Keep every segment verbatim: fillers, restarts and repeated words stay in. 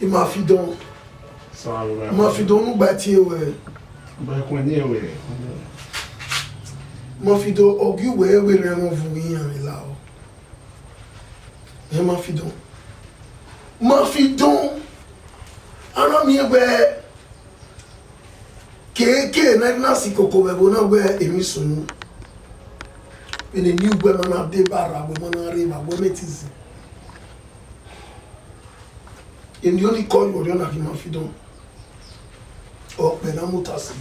Mafidọn. Mafidọn, unu gba tie wẹ. Ba ẹkhuẹn ni ẹvbo. Mafidọn, ọ gie uwẹ vbe rẹn mwẹ ọvun iran vbe lahọ. Ẹ Mafidọn. Mafidọn. A na miẹn wẹ keke ne a na si koko vbe ẹvbo na wẹ emwi sunu. Vbene emwi uwẹ ma na deba ra, wẹ ma na rre evba, wẹ mẹ te zin. Emwi ọnii kọ yọ ọrriọ na ghi Mafidọn. Ọ kpẹ na mu ta si.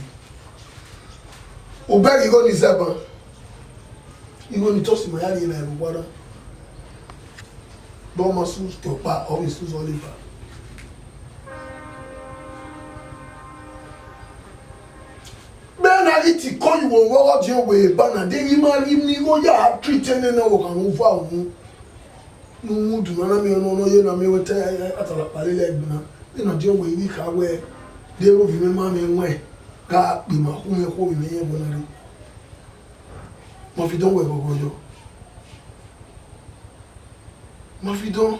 U bẹghe igho ni zẹ ban. Igho ni tọsi ma ya rhie na ẹvbo uwa na. Bọ ma su tọ ọkpa, ọ vbe su zọ leba. Vbene a ghi te ikọyuwọ vbe ọghe ọdiọn wẹ eba na, deghẹ ima ghi miẹn igho ya treat nene ọvbokhan ne uva unu. Ne u mudu na na miẹn ọnọna ye na miẹn wẹ te atalakpa lele ẹgbẹ na. Vbene ọdiọn wẹ i ghi kha wẹ, de vbe ovbi mwẹ ma mwẹ ẹwaẹn gha kpe ima khu mwẹ khu ovbi mwẹ ye ẹvbo na rre. Mafidọn wẹ ghọghọ yọ. Mafidọn,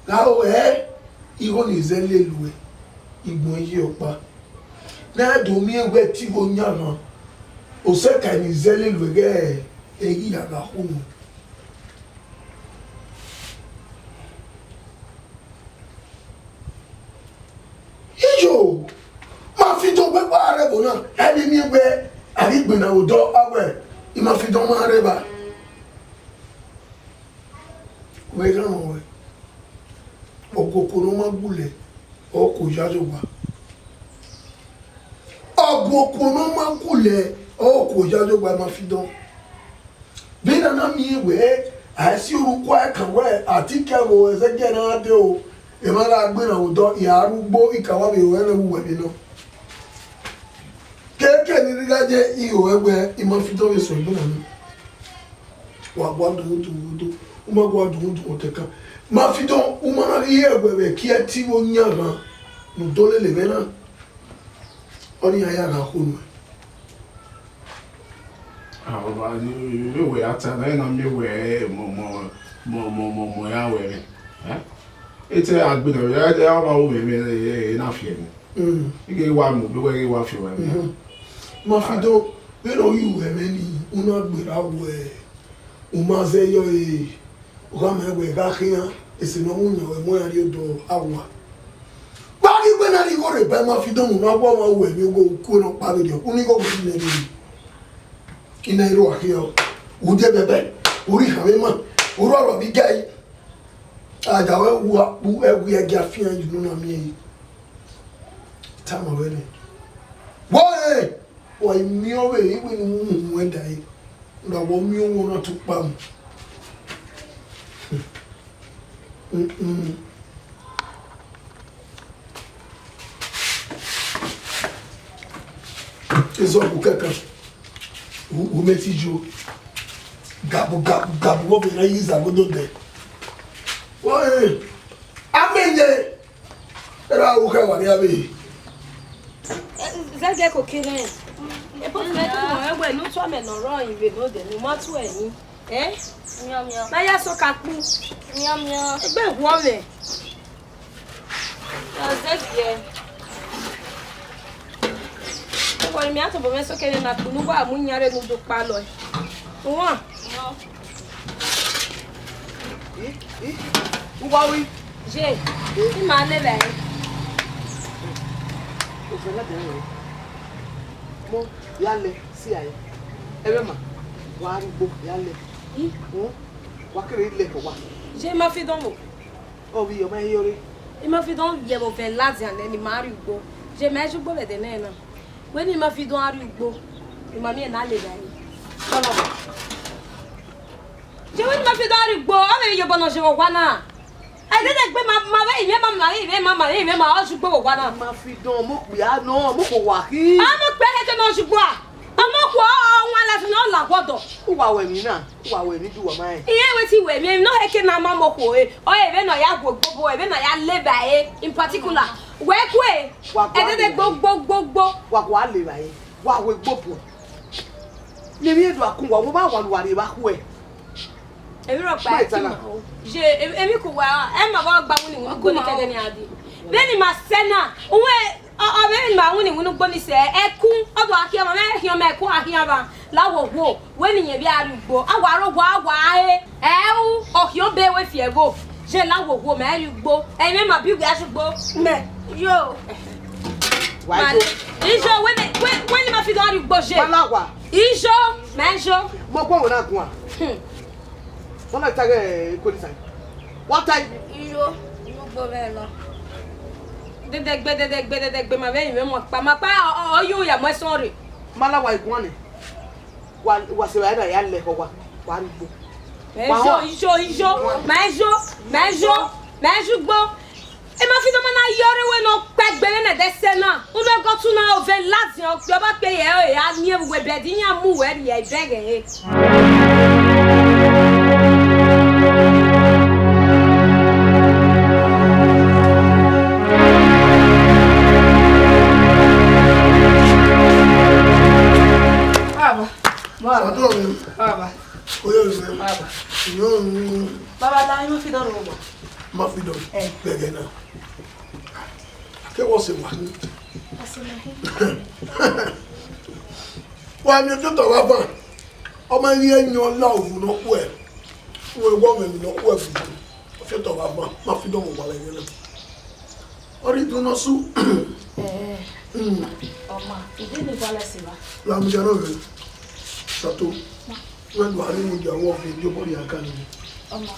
gha ro ẹ, igho ni zẹ lele uẹ, igbọn ye ọkpa. Ne a do miẹn wẹ te igho yan na, osẹka ni zẹ lele uẹ ghẹ ẹ ghi ya gha khu nuẹn. Iyo, Mafidọn wẹ wa rre ẹvbo na, ẹ vbe miẹn wẹ a ghi gbinna odọ, a wẹ, Mafidọn ma rre evba. Wẹ gha rẹn wẹ, ọguọkuo ne ọ ma gulẹ, ọ kuo yayo owa. Ọguọkuo ne ọ ma gulẹ, ọ kuo yayo owa Mafidọn. Vbene a na miẹn wẹ, a i si orukhọ ẹkan wẹ, a te ke ẹvbo ẹzẹgiẹ ne a dee o, emwa gha gbinna odọ, I a rre ugbo, I ka wa vbe ru ẹre vbe uwẹ vbe nọ. Keke ne I rhirhi gha ye, I ru ẹre wẹ, Mafidọn vbe sẹ egbe na nẹ. Wa gua dunmwudu, u ma gua dunmwudu ọtẹn kan. Mafidọn, u ma na rhie ẹwẹ vbe ẹki ẹti vbe oyan ghan ne u do lele mwẹ na. Ọnii iran ya gha khu nuẹn. Ọba ni wẹ a ta na, ena miẹn wẹ mọ mọ mọ mọ mọ mọ ya wẹ rẹ. Ẹ? Etẹ a gbe na, ẹ, ẹ, ọba wo mẹ, mẹ, ẹ, ẹ, ẹ na fiẹ ni. Mm. I ghe wa mu, do wẹ ghe wa fiẹ wẹ mẹ. Mhm. Mafidọn, vbene ọ ghi ru ẹmwẹ nii, u na gberra wẹ, u ma zẹ yọ, e, u gha ma wẹ gha khian, ese ne ọ mu yan wẹ mu ya rrie odọ awa. Gba ghi wẹ na rhie igho rre ba Mafidọn, u na wa ọmwa ru ẹmwẹ igho, u kuo nọ kpa vberriọ, u na igho vbe nẹ rre. I na i ru akhian, u die bẹbẹ, u rhie ikhanmwẹ ima, u rhie ọrhuẹ vbe iga ẹre. A da wẹ wu akpu, ẹwu ẹgia fian yi unu na miẹn yi. Tama wẹ nẹ. Wẹ ọre, wa i miẹn ọvbehe, iwinna uhunmwu ẹdẹ ẹre. Ra wẹ ọ miẹn owa na tu kpa mu. Mm-mm. Ezọgbu kẹkan, u, u mẹ te yo. Gabu, gabu, gabu, vbọ vbe na yi izagodo dẹ. Wẹ ọre, amẹ ye. Erha ru khẹ wa rria vbe. Zẹgiẹ ko kere. Epo mẹ to mọ ẹwẹ ne u tọ mẹ ne ọ rrọọ ivbe ne odẹ ne u ma tu ẹyin. Eh? Mian, mian. Na ya sọ ka kpu. Mian, mian. Egbe huọ mwẹ. Zẹgiẹ. Ẹwẹ mẹ a tobọ mwẹ sọ kere na kpu ne uwa mu yan rre ne u do kpalọ. Uwa. Ih, ih, uwa wi. Je, ima le vbe ẹre. Ofẹn na dẹ rẹ. Mo, ya lẹ, si ae. Ẹmwẹ ma, wa rugbo, ya lẹ. Ih. Hmm? Wa kere lẹ kọ wa. Je, Mafidọn mo. Ọ vbe yọ, ma yọ re. Mafidọn vbe ẹvbo vẹ ladian nẹ ne ima rrie ugbo. Je, ma ju ugbo vbe ẹdẹ nẹ na. Wẹ ne Mafidọn a rrie ugbo, ima miẹn na le vbe ẹre. Kọlọ. Je wẹ ne Mafidọn a rrie ugbo, ọ vbe iyobọ ne ọ zẹ vbe owa na. Ẹdẹdẹgbe ma, ma vbe ivẹ ma, ma vbe ivẹ ma, ma vbe ivẹ ma, ọ zẹ ugbo vbe owa na. Mafidọn, mo kpia nọ, mo kpọ wa khin. A mo kpia kẹkẹ ne ọ zẹ ugbo a. Ọ mo kpọ, ọ, ọ wan ladian ne ọ la wọdọ. Uwa wẹ emwi na, uwa wẹ emwi du wa ma rẹn. Irẹn wẹ te wẹ emwi, emwi nọ hẹ ke na ma mo khuo re. Ọ re vbene ọ ya gu egbe obọ, vbene ọ ya le vbe ẹre in particular. Wẹ kue, wa gua ẹdẹdẹ le gbo, vbe gbo, gbo, gbo. Wa gua le vbe ẹre, wa hu egbe obọ. Ne emwi do a kun wa, wo ba wa lu wa rre evba khuẹ. Emwi rhọkpa ma ẹ ta na. Ma o. Je, e-, emwi ku wa, ẹ ma vbe gba wini wini goli kẹdẹ ni a di. Vbene ima sẹ na, uwẹ, ọ, ọ vbene ima winna iwinna ugbo ni sẹ, ẹkun, ọ do gha khian ọmwa, mẹ khian ọmwa ẹkun a khian ọmwa, la wo wo, wẹ ne irẹn vbe a rrie ugbo, a wa rre owa, a wa re, ẹ u, ọ khian ọbe wẹ fi ẹvbo, je la wo wo, mẹ rrie ugbo, ẹ i mwẹ ma bi uwẹ a rrie ugbo, mẹ, yo. Wa Ma ijo. le, ijo, wẹ ne, wẹ, wẹ ne ima fi do a rrie ugbo je. Wa la wa. Ijo, mẹ ijo. Mo gbọ́ wọn náà gun a. Hmm. Wọn náà ta gẹ ekoli sa. Wa ta yi. Iyo, ugbo vẹ lọ. Dẹdẹgbe, dẹdẹgbe, dẹdẹgbe, ma vbe yin mwẹ mu ọkpa, ma kpa, ọ, ọ, ọ, yu ya mu ẹsọn rre. Ma la wa iguan nẹ. Wa, wa se wa na ya lẹ họ wa, wa rugbo. Mẹ Wa ijo, họn. Ijo, ijo, mẹ ijo, mẹ ijo, mẹ ijo ugbo. Emafidọmọ na ye ọre wẹ ne ọ kpẹgbe vbene ẹdẹ sẹ na. Unu ẹgọtu na ovẹn ladian okpia ọba kpe ye ẹre a miẹn vbe uwẹ bẹd iran mu uwẹ rhie ibẹghe ẹre. Baba, baba, Sadu ọmọ. Baba. Oye oye. Baba. Iyo. Baba, la ima fi dọrọ wa. Ma fi dọrọ. Eh. Bẹgẹ na. Ke wọ se wa. Wa mi ojo tọ wa van. Ọmọ yẹn yan la ovu nọ khuẹ. Wẹ wọ mẹ mi nọ khuẹ vu. Ojo tọ wa van. Ma fi dọrọ wa lẹ yẹn na. Ọrịdị nọ su. Ee, ọma, ide ni vale sẹ evba? La mu dia nọ rẹ. Sato. Wẹ do a ni mu dia wọ vbe dio bọrọ ya ga ni. Ọma.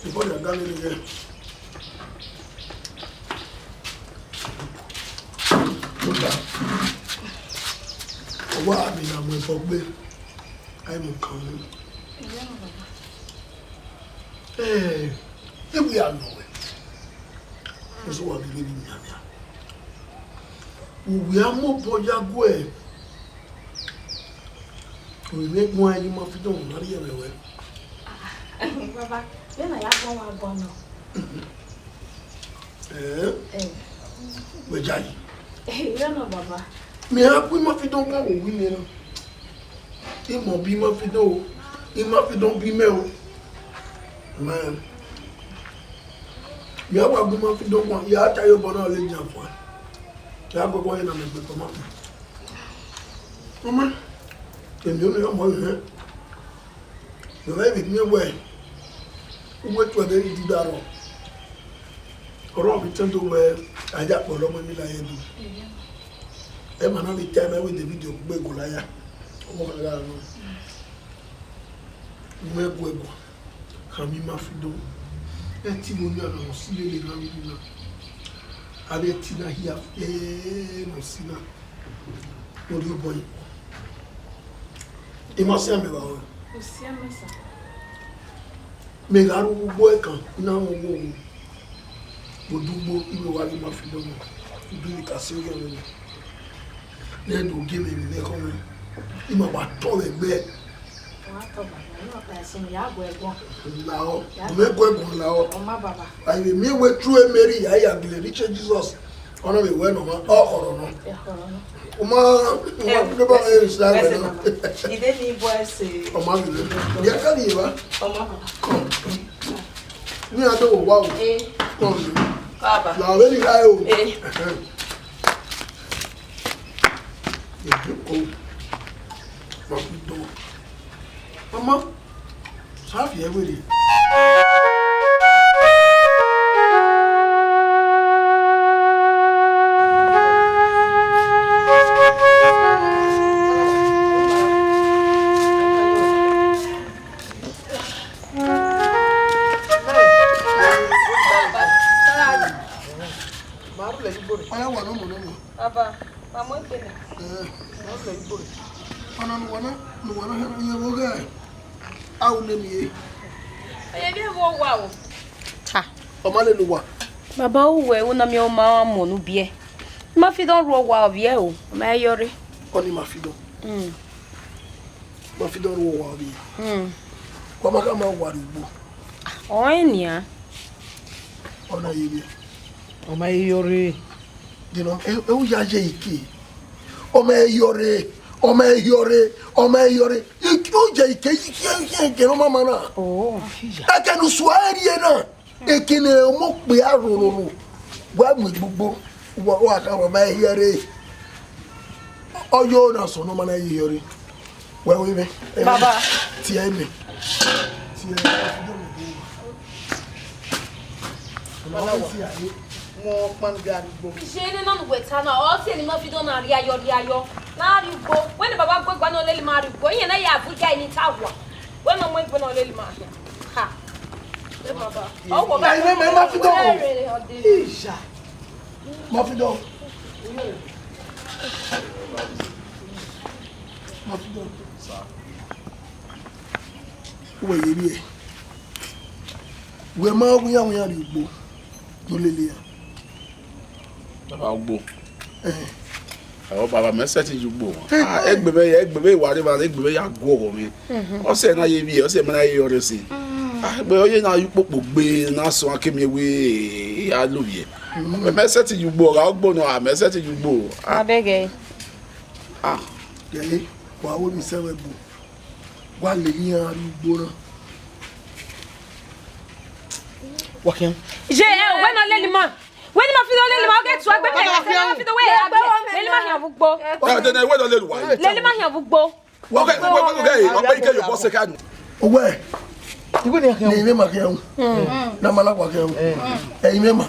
Dio bọrọ ya ga ni rẹ. Ọwa mi na mu ẹbọ gbe. Ai mu kan mu. Ee, ewu ya nọ wẹ. Eso wa gele ni mianmian. Uwẹ a mobọ ya guẹ. Orinmwi guan yi ma fi dọmọ na rhie ẹmwẹ wẹ. Baba, vbene a ya gbọn wa gbọn nọ. Ẹn? Ẹn. Wẹ jayi. Ẹn, irọ nọ, baba. Mẹ a gu ima fi dọn guan wo wi mẹ na. Imọ bi ima fi dọn o. Ima fi dọn bi mẹ o. Mẹ. Mẹ a wa gu ima fi dọn guan. Ya ta ye obọ na le dia fua. Ya gbẹgbẹ ọnrẹn na mẹ gbe tọ ma. Ọma. Emi ọnrẹn ọmọ rẹ. Mẹ vbe miẹn wẹ, uwu etu ẹdẹ ni dida rrọọ. Ọrọre vbe tẹn do wẹ, a ya kpọlọ ọmọ ni la ye do. Ẹmwẹ na vbe ta ẹmwẹ wẹ David gbe Golaia. Ọmọ kan gha nọ. Uwẹ guẹ guan, khama ima fi dọn. Ẹtin vbe onia na, ọ si lele na vbe na. Avbe ẹtin na hia, eh, ne ọ si na. Orhiọn obọ yi. I ma siẹn mẹ vbe aro. U siẹn mẹ, sir. Mẹ gha rre ugbo ẹkan, I na mwẹ owo. Vbe odugbo, I vbe wa ghi ima fi dọn nọ. Udu ni ka si oghẹ mwẹ nọ. Nẹ do gie mwẹ emwi ne ẹkhọ mwẹ. I ma wa tọ vbe ẹgbẹ. Wa tọ baba, I ma kpa ẹse mẹ, ya guẹ guan. Lahọ, mẹ guẹ guan lahọ. Ọ ma baba. A vbe miẹn wẹ true Mary, a ya gele rhie Jizọs. Ọ na vbe wẹ ne ọ ma, ọ khọrọ nọ. Ẹ khọrọ nọ. Ọ ma, ọ ma Ẹ, gude ba ẹse, vbe sa ẹse wẹ nọ. Baba. I de ni bọ ẹse. Ọ ma vbe. Dia ka ni ba. Ọ ma baba. Ni a do wa o. Eh. Come. Baba. La vbe ni la o. Eh. Ẹ ko. Ma fi do. Mama. Sa fi ẹre werriẹ. Ọya wa nọmọ nọmọ. Baba, ma mu egbe nẹ. Ẹ, ma mu egbe. Ọna ne uwa na, ne uwa na hẹrẹ yẹn vbe oghẹ. A wu nene e. Oye, vbe ẹvbo owa o. Ta. Ọ ma lele uwa. Baba, uwẹ, u na miẹn ọmọ ọmọ ne u biẹ. Ma fi dọn rhuọ owa ovbiẹ o, ọ ma yọ rre. Ọni ma fi dọn. Mm. Ma fi dọn rhuọ owa ovbiẹ. Mm. Wa ma khama owa rre ugbo. Ọnrẹn nian. Ọna ye vbiẹ. Ọ ma yọ rre. You know, e, e u ya ye ike. Ọ ma yọ rre, ọ ma yọ rre, ọ ma yọ rre. Ike u ya ike, ike, ike, ike, ọ ma ma na. Oh. Eke ne u sua ẹre na. Eke ne ọmọ kpia rororo. Wa mu egbugbo, wa, wa ka wa ma hiẹ re. Ọ yo na sọ nọ ma na ye hiẹ re. Wẹ wẹ mẹ. Baba. Tie mẹ. Tie mẹ. Wọn kpan gari gbo. Iye ne nọ nu wẹ ta na, ọ si eni ma fi dọ na rhie ayọ, rhie ayọ. Na rhie ugbo. Wẹ ne baba gbe gba nọ lele ma rhie ugbo. Iye na ya vu ja ni ta wa. Wẹ nọ mu egbe nọ lele ma hia. Ha. Ẹ baba. Ọ wọ ba. Ẹ, ẹ, ẹ, ma fi dọ. Ẹ, ẹ, ẹ, ọ de. Isha. Ma fi dọ. Ma fi dọ. Wẹ ye vbiẹ. Wẹ ma wiyan wiyan rhie ugbo. Do lele ya. Baba ugbo. Eh. Ọ baba mẹ sẹtin ye ugbo. Ah, egbe mẹ, egbe mẹ wa re ma, egbe mẹ ya gu ọghọ mwẹ. Ọ sẹ na ye vbiẹ, ọ sẹ mẹ na ye ọrẹ sẹ. Ah, egbe ọ ye na ye ukpokpo gbe na sọ ake miẹn wẹ a lovbiẹ. Mẹ sẹtin ye ugbo, ọ gha ugbo nọ, ah, mẹ sẹtin ye ugbo. Ah. Abẹgẹ. Ah. Gẹlẹ, wa wo ni sẹ wẹ bu. Wa lele iran rhie ugbo na. Wa khian. Ye, ẹ, wẹ nọ lele ma. Wẹ ne ma fi dọ lele ma, ọ ghe tuẹ gbe. Wẹ ne ma fi dọ wẹ ya gbe. Lele ma hia vbe ugbo. Ẹ, de ne wẹ dọ lele wa. Lele ma hia vbe ugbo. Wa ghe, wa ghe, wa ghe, ọ gbe ike yo bọ sẹ ka nu. Owẹ. Iwe ni akhian. Ni ma khian. Na ma la wa khian. Ẹ, ime ma.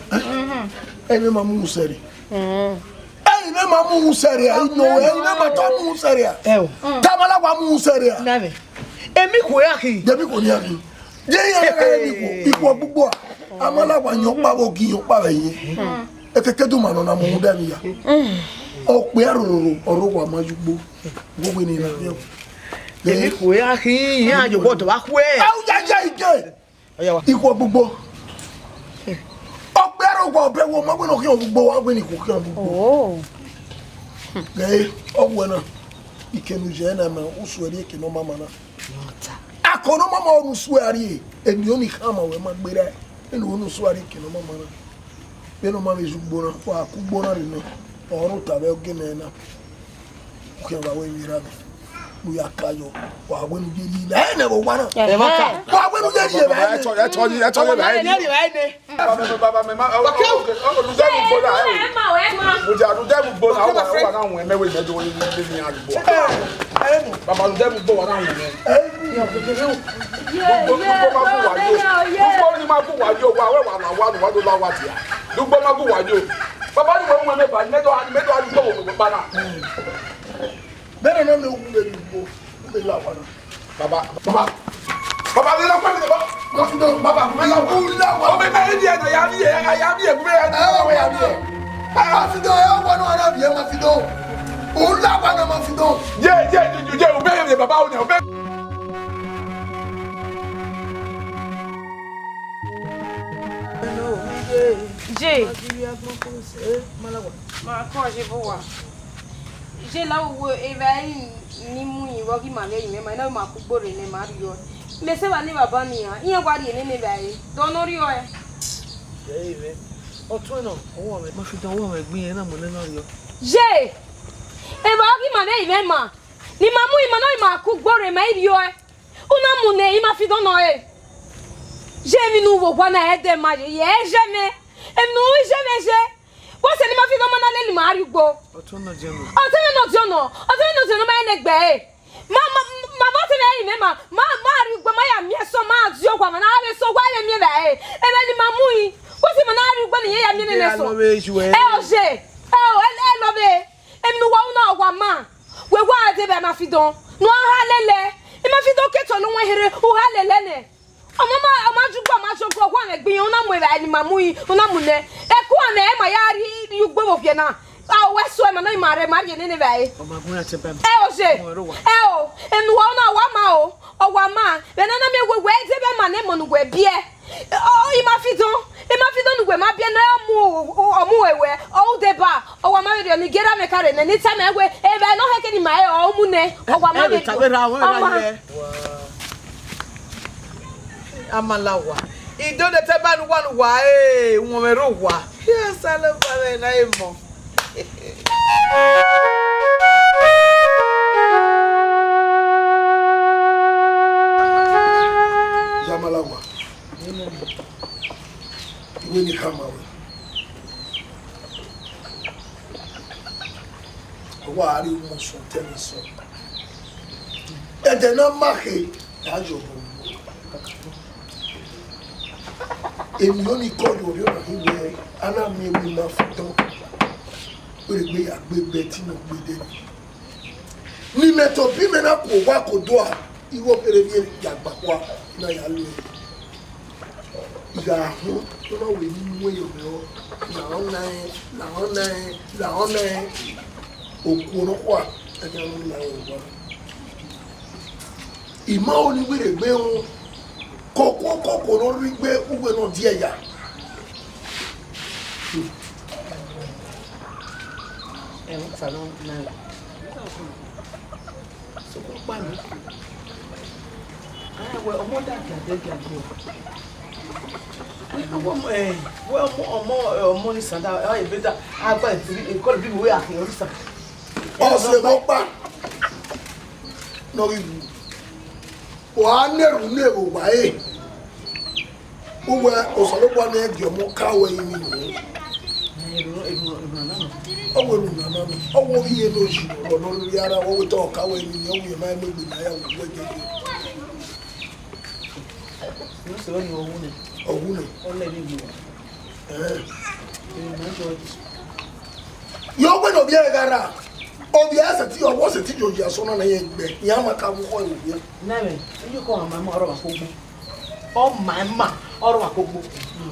Ẹ, ime ma mu sẹre. Ẹ, ime ma mu sẹre. Ino, ẹ, ime ma tọ mu sẹre. Ẹ o. Ta ma la wa mu sẹre. Na me. Emi khuo ya khi. Emi khuo ni ya khi. Ye ya gha re ikhuo, ikhuo gbugbo a. A ma la wa yan ọkpa vbe ogi, yan ọkpa vbe ẹyin. Ekeke du ma nọ na mu da vbe ya. Ọ kpia rororo, ọ rre owa ma ye ugbo. Wo wẹ ne na. Emi khuo ya khi, iran ye obọ dọ vba khuẹ. A u ya ya ike. Ọ ya wa. Ikhuo gbugbo. Ọ kpia rororo, ọ bẹ wo ma wẹ ne ọ khian gbugbo, wa wẹ ne ikhuo khian gbugbo. Oh. Ghe, ọ wẹ na. Ike ne u ye na ma, u suẹn rhie eke ne ọ ma ma na. Akọ ne ọ ma ma ọre u suẹn rhie, eni ọni khama wẹ ma gberra, eni ọni u suẹn rhie eke ne ọ ma ma na. Vbene ọ ma vbe ye ugbo na, wa ku ugbo na rre nọ, ọ rre ota vbe oge nẹ na. U khian vbe aro emwi erha mwẹ, ne u ya ka yọ, wa wẹ ne u ye rhie vbe ẹnẹ vbe owa na. Ẹhẹn. Wa wẹ ne u ye rhie vbe ẹnẹ. Ẹtọ, ẹtọ ni, ẹtọ ni vbe ẹnẹ. Baba mẹ, baba mẹ, ma, ọ, ọ, ọ, ọ, rudẹ mu ugbo na, ẹ o. Ẹ ma o, ẹ ma. Mo jẹ rudẹ mu ugbo na, ọ wa, ọ wa na wọn mẹ wẹ mẹ do ni ni ni a ugbo. Baba rudẹ mu ugbo wa na wọn mẹ. Ugbo, ugbo ma gu wa yo. Ugbo ni ma gu wa yo, wa wẹ wa na wa, wa do la wa dia. Ugbo ma gu wa yo. Baba ni wẹ mu mẹ ba, mẹ do, mẹ do ugbo wo pa na. Bẹrẹ nọ ne u wu vbe ugbo, u vbe la wa na. Baba, baba, baba, vbe la wa na, baba. Baba, vbe la wa. U la wa. Ọ mẹ, mẹ, ẹ di ẹ na, ya mi ẹ, ya mi ẹ, gu mẹ ẹ na, ya mi ẹ. Ma fi dọ, ẹ wa na, na bi ẹ ma fi dọ. U la wa na ma fi dọ. Ye, ye, ye, ye, u bẹ ye baba o ni, u bẹ. Ye. Ma kọ ye vbe owa. Iye la wo evbare ni mu yin vbe ọ ghi ma vbe ẹrinmwẹ ma, I na ma ku ugbo rre ne ma rriọ. Mẹ sẹ evba ne evbaba nian, iran wa rhie nene evbare, dọ ne ọ rriọ ẹe. Ẹ i mwẹ, ọtuẹn nọ, ọwọmwẹ, ma fi dan ọwọmwẹ gbe irẹn na mu nene ọ rriọ. Ye, evba ọ ghi ma vbe ẹrinmwẹ ma, ne ima mu ima nọ, ima ku ugbo rre ma i rriọ ẹe. U na mu nẹ, ima fi dọ nọ ẹe. Ye emwi ne u vbe owa na, ẹdẹ ma ye, ye ẹ zẹ mwẹ. Emwi ne u i zẹ mwẹ zẹ. Wẹ sẹ ne ima fi dọ ma na lele ima rrie ugbo. Ọtẹn mwẹ nọ diọn nọ. Ọtẹn mwẹ nọ diọn nọ ma rẹn ne egbe ẹre. Ma, ma, ma, ma ọtẹn mwẹ ẹrinmwẹ ma, ma, ma rrie ugbo, ma ya miẹn sẹ, ma die owa, ma na vbe sẹ owa vbe miẹn vbe ẹre. Ẹmwẹ ne ima mu yin. Wẹ sẹ ma na rrie ugbo ne irẹn ya miẹn nene sẹ. Ẹ o ye. Ẹ o, ẹ, ẹ lọ vbe. Emwi ne uwa ru na, ọ wa ma. Wẹ wa dee vbe ima fi dọ. Ne u gha ha lele. Ima fi dọ ke tọ ne uwẹ here, u gha lele nẹ. Ọ ma, ọ ma, ọ ma ju ugbo, ọ ma ju ugbo, ọ wa mwẹ gbe iran, u na mu evbare ne ima mu yin, u na mu nẹ. Ẹko uwa nẹ, ma ya rrie, rrie ugbo vbe okhiẹ na. A, wẹ so, ma nọ, ima rre, ma rhie nene evbare. Ọ ma gun ra tẹ ba mi. Ẹ o ye. Ọ rre owa. Ẹ o, emwi ne uwa ru na, ọ wa ma o. Ọ wa ma. Vbe ne a na miẹn wẹ, wẹ dee vbe ima ne emọ ne uwẹ biẹ. Ọ, ọ, ima fi dọ. Ima fi dọ ne uwẹ ma biẹ nẹ, ọ mu, ọ, ọ mu wẹ wẹ. Ọ u deba. Ọ wa ma vberriọ ne I gie erha mwẹ ka rre nẹ, ne I tama ẹn wẹ, evbare ne ọ khẹke ne ima re, ọ mu nẹ. Ọ wa ma vberriọ. Ọ ma. Amalawa. I do de te ba ne uwa ne uwa, eh, uwọnmwẹ rre owa. Yes, I love Father, and I am. Yamalawa. Iwe ni khama wẹ. Sọtẹmwẹ sọ. Ẹdẹ ne a ma khe, ya yọ ọmọ. Emwi ọnii ke ọ ye orhiọn na khin wẹẹ, a na miẹn emwi ima fẹdọn, wẹ rhie egbe ya gbe egbe ẹtin ne ọ gbe dẹ. Ne imẹ tobọ imẹ na ku owa ke odua, igho kherhe vbe ya gba khua, na ya lu ẹre. I gha họn, ne ọ na wẹ ne I mu ẹyọ mwẹ ọ, lahọ na ẹn, lahọ na ẹn, lahọ na ẹn. Okuo nọkhua, ẹghẹ ne ọ na ẹn owa. I ma ho ne I wẹ rhie egbe rẹn, koko koko ne ọ rhie egbe uwẹ ne ọ diẹ ya. Ẹ, what's wrong now? Sokpan kpa nẹ. Ẹ, wẹ ọmọ da giagiagia. Ẹ, wẹ ọmọ, ẹ, wẹ ọmọ, ọmọ, ẹ, ọmọ ni sanda, ẹ, ebe da, a gba ikọlọ bi wẹ a khin ọni sanda. Ọse vbe ọkpa ne ọ ghi wu. Wa na erhunmwu ne vbe owa ẹre. Uwẹ Osanobua ne gie ọmọ ka wẹ emwi nọ. Ọ wẹ erhunmwu nana nọ. Ọ wẹ ovbi iye ne oyi nọ, nọ rhirhi ara, ọ wẹ te ọ ka wẹ emwi nọ, ọ wẹ ma mu egbe na ya wẹ wẹ gẹgẹ. Ọ wu nẹ. Ẹhẹn. Yọ wẹ ne ovbi ẹre gha ra, ovbi ẹre sẹtin, ọwọ sẹtin ye oyi asọn na ne irẹn gbe, iran ma ka vbe ukhọ ẹre ovbi ẹre. Nẹmwẹ, iye kọ ọmwa ma ọrọre ọmwa kogbo. Ọ ma ima ọrọre ọmwa kogbo.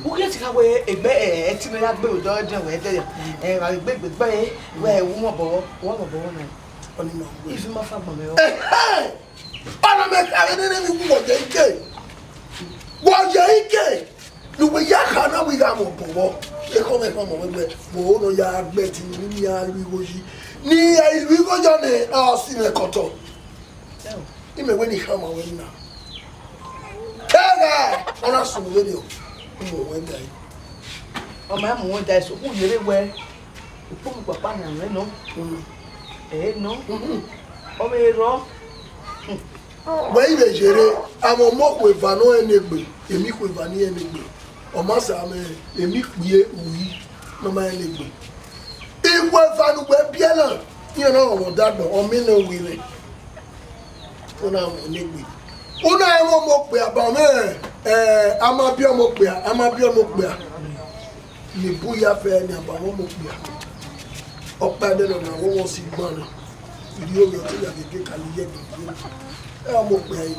U ghi ti gha wẹ egbe, ẹ, ẹtin ne ya gbe odọ ẹdẹ wẹ ẹdẹ ya. Ẹ, wa gbe egbe gbe, wẹ wu mọ bọ, wọ mọ bọ na. Ọni ma wẹ. Ifi ma fa gbọn mẹ. Ẹhẹn! Ọna mẹ kha vbe nene emwi wu wọ ye ike. Wọ ye ike. Ne uwẹ ya kha na, wẹ gha mọ bọ vbọ. Ekhọe mwẹ, ekhọe ọmọ mwẹ, wẹ, wẹ, ọ nọ ya gbe ẹtin ne I ya ru igho yi. Ne I ya ru igho yọ nẹ, a si mwẹ kọtọ. Imẹ wẹ ne I khama ruẹ na. Kẹgha, ọ na sunu vberriọ, u mu ruẹ ga ẹre. Ọ ma mu ruẹ ga ẹre, sokpan u yerre wẹ, ukpọmọ kpakpa yan mwẹ nọ. Mm. Ẹ nọ. Mhm. Ọ vbe rrọọ. Wẹ i vbe yerre, avbe ọmọ khueva ne ọ rẹn ne egbe, emwi khueva ne irẹn ne egbe. Ọ ma sa mwẹ emwi ikpia uri ne ọ ma rẹn ne egbe. Ikhueva ne uwẹ biẹ na, iran na rọnmwẹ ọdọ agbọn, ọ miẹn ne ọ winna. Ọ na rẹn ne egbe. U na rẹn ọmọ okpia ba mwẹ, ẹ, a ma biẹ ọmọ okpia, a ma biẹ ọmọ okpia. Ne bu ya fẹ ne a ba mwẹ ọmọ okpia. Ọkpa ẹdẹ nọ na, wọ wọ si gban na. Iri ovbi ọtẹn ya gege ka ni ye ẹgbẹe. Ẹ, ọmọ okpia yi.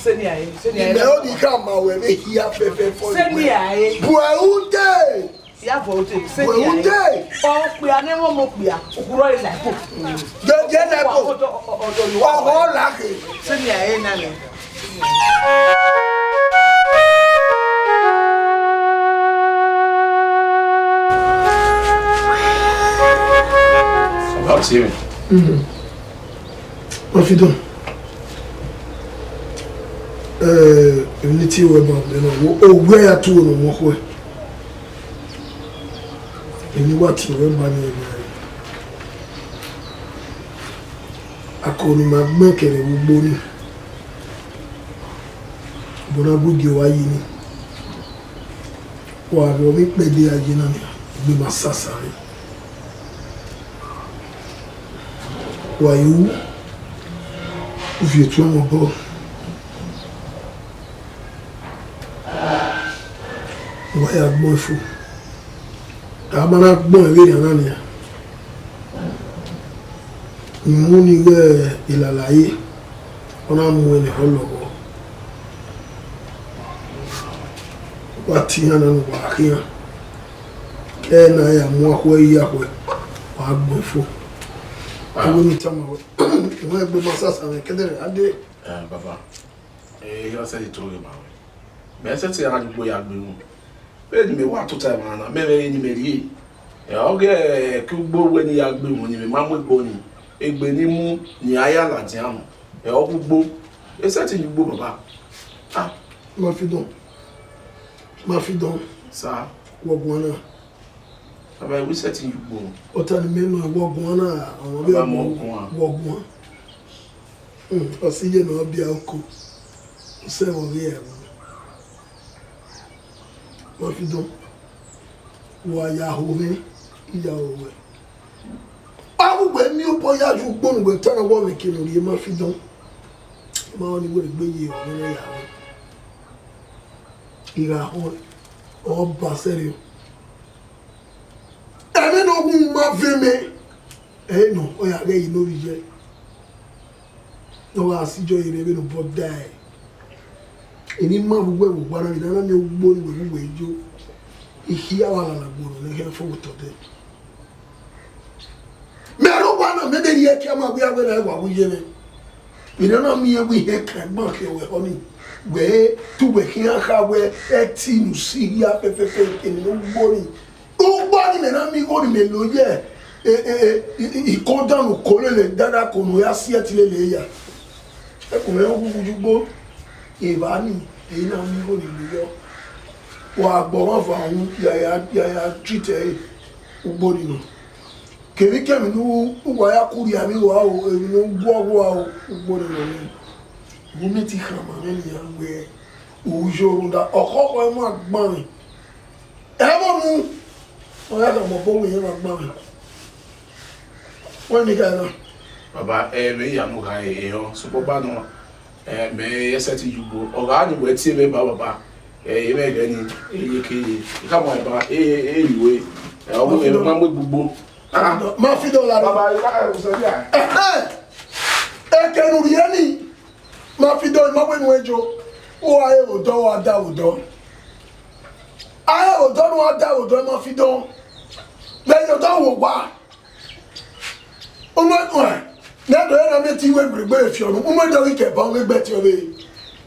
Sẹ ne a re, sẹ ne a re. Imẹ odi ka ma wẹ vbe hia fẹfẹfẹ. Sẹ ne a re. Bu ẹre ude. Ya vọ ude, sẹ ne a re. Bu ẹre ude. Okpia ne mwẹ ọmọ okpia, okhuo rre la ẹko. Gege la ẹko. Ọdọ, ọdọ, ọdọ. Ọghọ la khe. Sẹ ne a re na nẹ. Baba, see me. Mm. Ọfidọn, eh, emwi ne I tie ruẹ ba mẹ na, wo, owẹ ya tuẹ ne ọmọ khuẹ. Emwi ne I wa tie ruẹ ba ni ẹre. Ako ne ima gbẹn kẹrẹ vbe ugbo ni, obọ na gu gie uwa yi ni. Wa rhie ọmọ ikpẹdẹ a ye na nia, egbe ma sasa rre. Wa ye ru, u viọ otu ẹmwẹ obọ, wa ya gbọn ẹfo. A ma na gbọn ẹvbo erian na nia, I mu ni ighẹ ilala ye, ọ na mu ẹn ne ọ lọghọ. Wa tie iran na ne uwa khian. Ke ẹre ne a ya mu akhuẹ yi akhuẹ, wa gbẹn fo. Ẹvbo ne I tama ruẹ, wẹ egbe ma sasa mwẹ kẹdẹrẹ a dee. Eh, baba, eh, ọ sẹtin toro ghe ma ruẹ. Mẹ sẹtin a gha ye ugbo ya gbe unu. Vbene imẹ wa tota emwa na, mẹ vbe ẹre ne imẹ rrie. Ẹ, ọ ghe ẹki ugbo wẹ ne I ya gbe unu, ne imẹ ma mu egbe ọnii, egbe ne I mu ne I ya ladian mu. Ẹ, ọ ghe ugbo. E sẹtin ye ugbo, baba. Ah. Ma fi dọn. Ma fi dọn. Sa. Wọ guan na. Baba, e wẹ I sẹtin ye ugbo. Ọta ne imẹ nọ, wọ guan na, ọmọ vbe Baba, wọ guan. Wọ guan. Hmm, ọ si ye ne ọ biẹ oko. U sẹ vbe ọ ghi ẹvbo. Ma fi dọn. Wa ya ho mwẹ, I ya ho ruẹ. Avbe uwẹ miẹn obọ ya ye ugbo ne uwẹ ta na wẹ ọmwẹ ke ne u rhie Mafidọn. Ma ọnii wẹ rhie egbe ye ọmwẹ ne ya mwẹ. I gha họn, ọ ba sẹrriọ. Ẹmwẹ ne ọ wu ma ve mẹ, ẹ i nọ, ọ ya ghẹ ye ne ovbi yẹ. Ne ọ gha si jọ ye rre vbene obọ dae. Eni ma vbe uwẹ vbe owa na, vbe ne a na miẹn ugbo ne uwẹ vbe uwẹ yo. I khian vbe alala gbe unu ne I khian fo vbe otọ dẹ. Mẹ rre owa na, mẹ de rhie ẹki ama wia wẹ na wa wu ye mwẹ. Vbe ne a na miẹn wẹ ihe kan gban khian wẹ họ ni, wẹ te uwẹ khian kha wẹ ẹtin ne u si hia fẹfẹfẹ, eni ne ugbo ni. Ugbo ni mẹ na miẹn igho ni mẹ lo ye, e, e, e, i, i, ikondan ne u ko lele, dada ko ne u ya si ẹtin lele ya. Ẹkun mwẹ ghughu ye ugbo, evba ni, ẹ i na miẹn igho ni lo yọ. Wa gbe ọmwa van unu, ya, ya, ya, ya treat ẹre, ugbo ni nọ. Kemwikemwi ne u wa ya ku rhie avbe igho aro, emwi ne u guọghọ aro, ugbo ni nọ ni. Gu miẹn te I khama mwẹ nian wẹ, u yo rhunmwuda ọkhọkhọ ima gbanmwẹ. Ẹmwẹ unu, ọ ya khama obọ wẹ irẹn ima gbanmwẹ. Wẹ ne I kha na. Baba, ẹ, vbe I ya mu gha ẹre, sokpan ọba nọ, ẹ, mẹ i sẹtin ye ugbo. Ọ gha ni wẹ tie mwẹ ba, baba, ẹ, emwi ẹghẹ ni, e ye ke, I khama ba, e, e, e, yu, e, ọ ma mu egbugbo. Ah, Mafidọn la rre. Baba, I ka, ẹ, sẹ dia. Ẹhẹn. Eke ne u rhie ni, Mafidọn, I ma wẹ ne u jo. U gha re vbe odọ, u gha da vbe odọ. A re vbe odọ ne u gha da vbe odọ, Mafidọn. Vbe ye odọ vbe owa. Unu ẹtuẹn, ne ẹdọ ẹre na miẹn te iwẹ gbe egbe fiọ unu, unu ẹdọ ghi kẹ ba ọghe ẹgbẹe tiẹ vbe.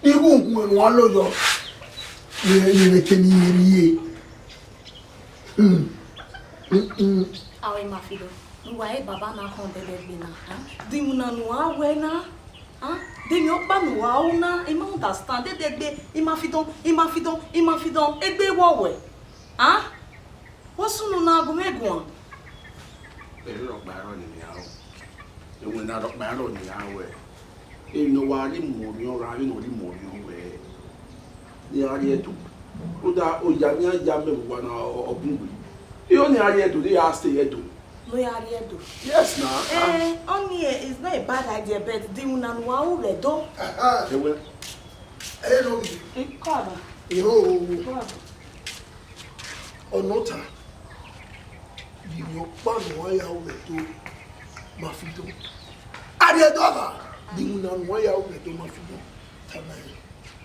Igho uhunmwu ne u gha lo yọ. Ye, ye vbe ke ne I rhie. Hmm. Hmm, hmm. Aro Mafidọn, ne uwa re baba na khọn dẹdẹgbe na, a? De iwinna ne u gha wẹ na, a? De emwi ọkpa ne u gha ru na, I ma understand, dẹdẹgbe, Mafidọn, Mafidọn, Mafidọn, egbe wọ wẹ, a? Wẹ sunu na gu mwẹ guan. Erhirhọkpa ẹrọ ne I ya ru, iwinna rhọkpa ẹrọ ne I ya ru ẹre. Emwi ne ọ wa rhie mu orhiọn ra, vbene ọ rhie mu orhiọn wẹ, ne I gha rrie Ẹdo. Rhunmwuda oya ne iran ya mẹ vbe owa na, ọ, ọ bun gbe. Iran ne iran rrie Ẹdo, ne iran stay Ẹdo. Ne iran rrie Ẹdo? Yes na. Eh, ọnii is not a bad idea, but de iwinna ne uwa ru vbe Ẹdo? Aha. Ẹwẹ. Ẹ lọ ghi. Kọ aba. Iho. Kọ aba. Ọnọta, de emwi ọkpa ne uwa ya ru vbe Ẹdo, Mafidọn. A rrie Ẹdo gha, de iwinna ne uwa ya ru vbe Ẹdo, Mafidọn. Tama ẹre.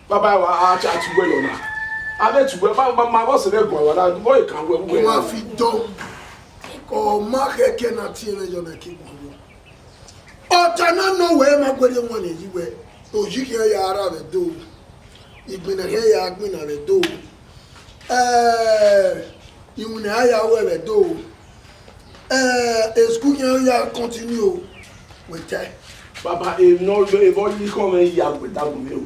Baba, wa a cha tu wẹ lọ na. A vbe tu wẹ, ma, ma, ma vbọ sẹ vbe guan wa na, vbọ e kan wẹ, wẹ. Mafidọn. Ọ ma khẹke na tie mwẹ yọ na ke guan yọ. Ọta na nọ wẹ ma guẹrẹ wọn ne yi wẹ, oyi khian ya ra vbe Ẹdo, igbinna khian ya gbinna vbe Ẹdo, eh, iwinna ya ya wẹ vbe Ẹdo, eh, school khian ya continue, wẹ tae. Baba, emwi ne ọ, evba ọyirẹn ikọ mwẹ ya gbe da gun mwẹ o.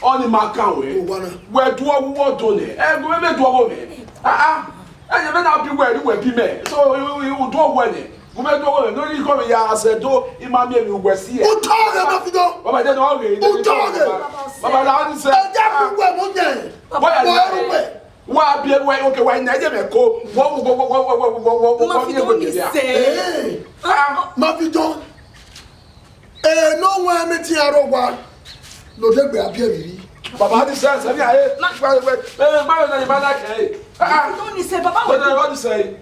Ọnii ma kan wẹ. Owa na. Wẹ duọ vbe uwu ọdọ nẹ. Ẹ, gu mwẹ vbe duọ vbe mwẹ. Ah, ah. Ẹ, yẹ vbe na bi wẹ, ri wẹ bi mẹ. So, u, u, u duọ wẹ nẹ. Gu mwẹ duọ wẹ nẹ. Ne ọ rhie ikọ mwẹ ya sẹ do, I ma miẹn emwi uwẹ si ẹ. U tọ ghe, Mafidọn. Baba, de nọ ghe. U tọ ghe. Baba, la ni sẹ. Ẹ jẹ ku wẹ mu yẹn. Wẹ ya wẹ. Wa bi wẹ, okay, wa nẹ ye mẹ ko. Wọ, wọ, wọ. Mafidọn ni sẹ. Eh. Ah. Mafidọn. Eh, no one meeting arogba. No degbe abi emiri. Baba ni sẹ, sẹ ni aye. Ma, ma, ma, ma, ma, ma, ma, ma, eh. Ah, ah. No ni sẹ, baba. What do you say?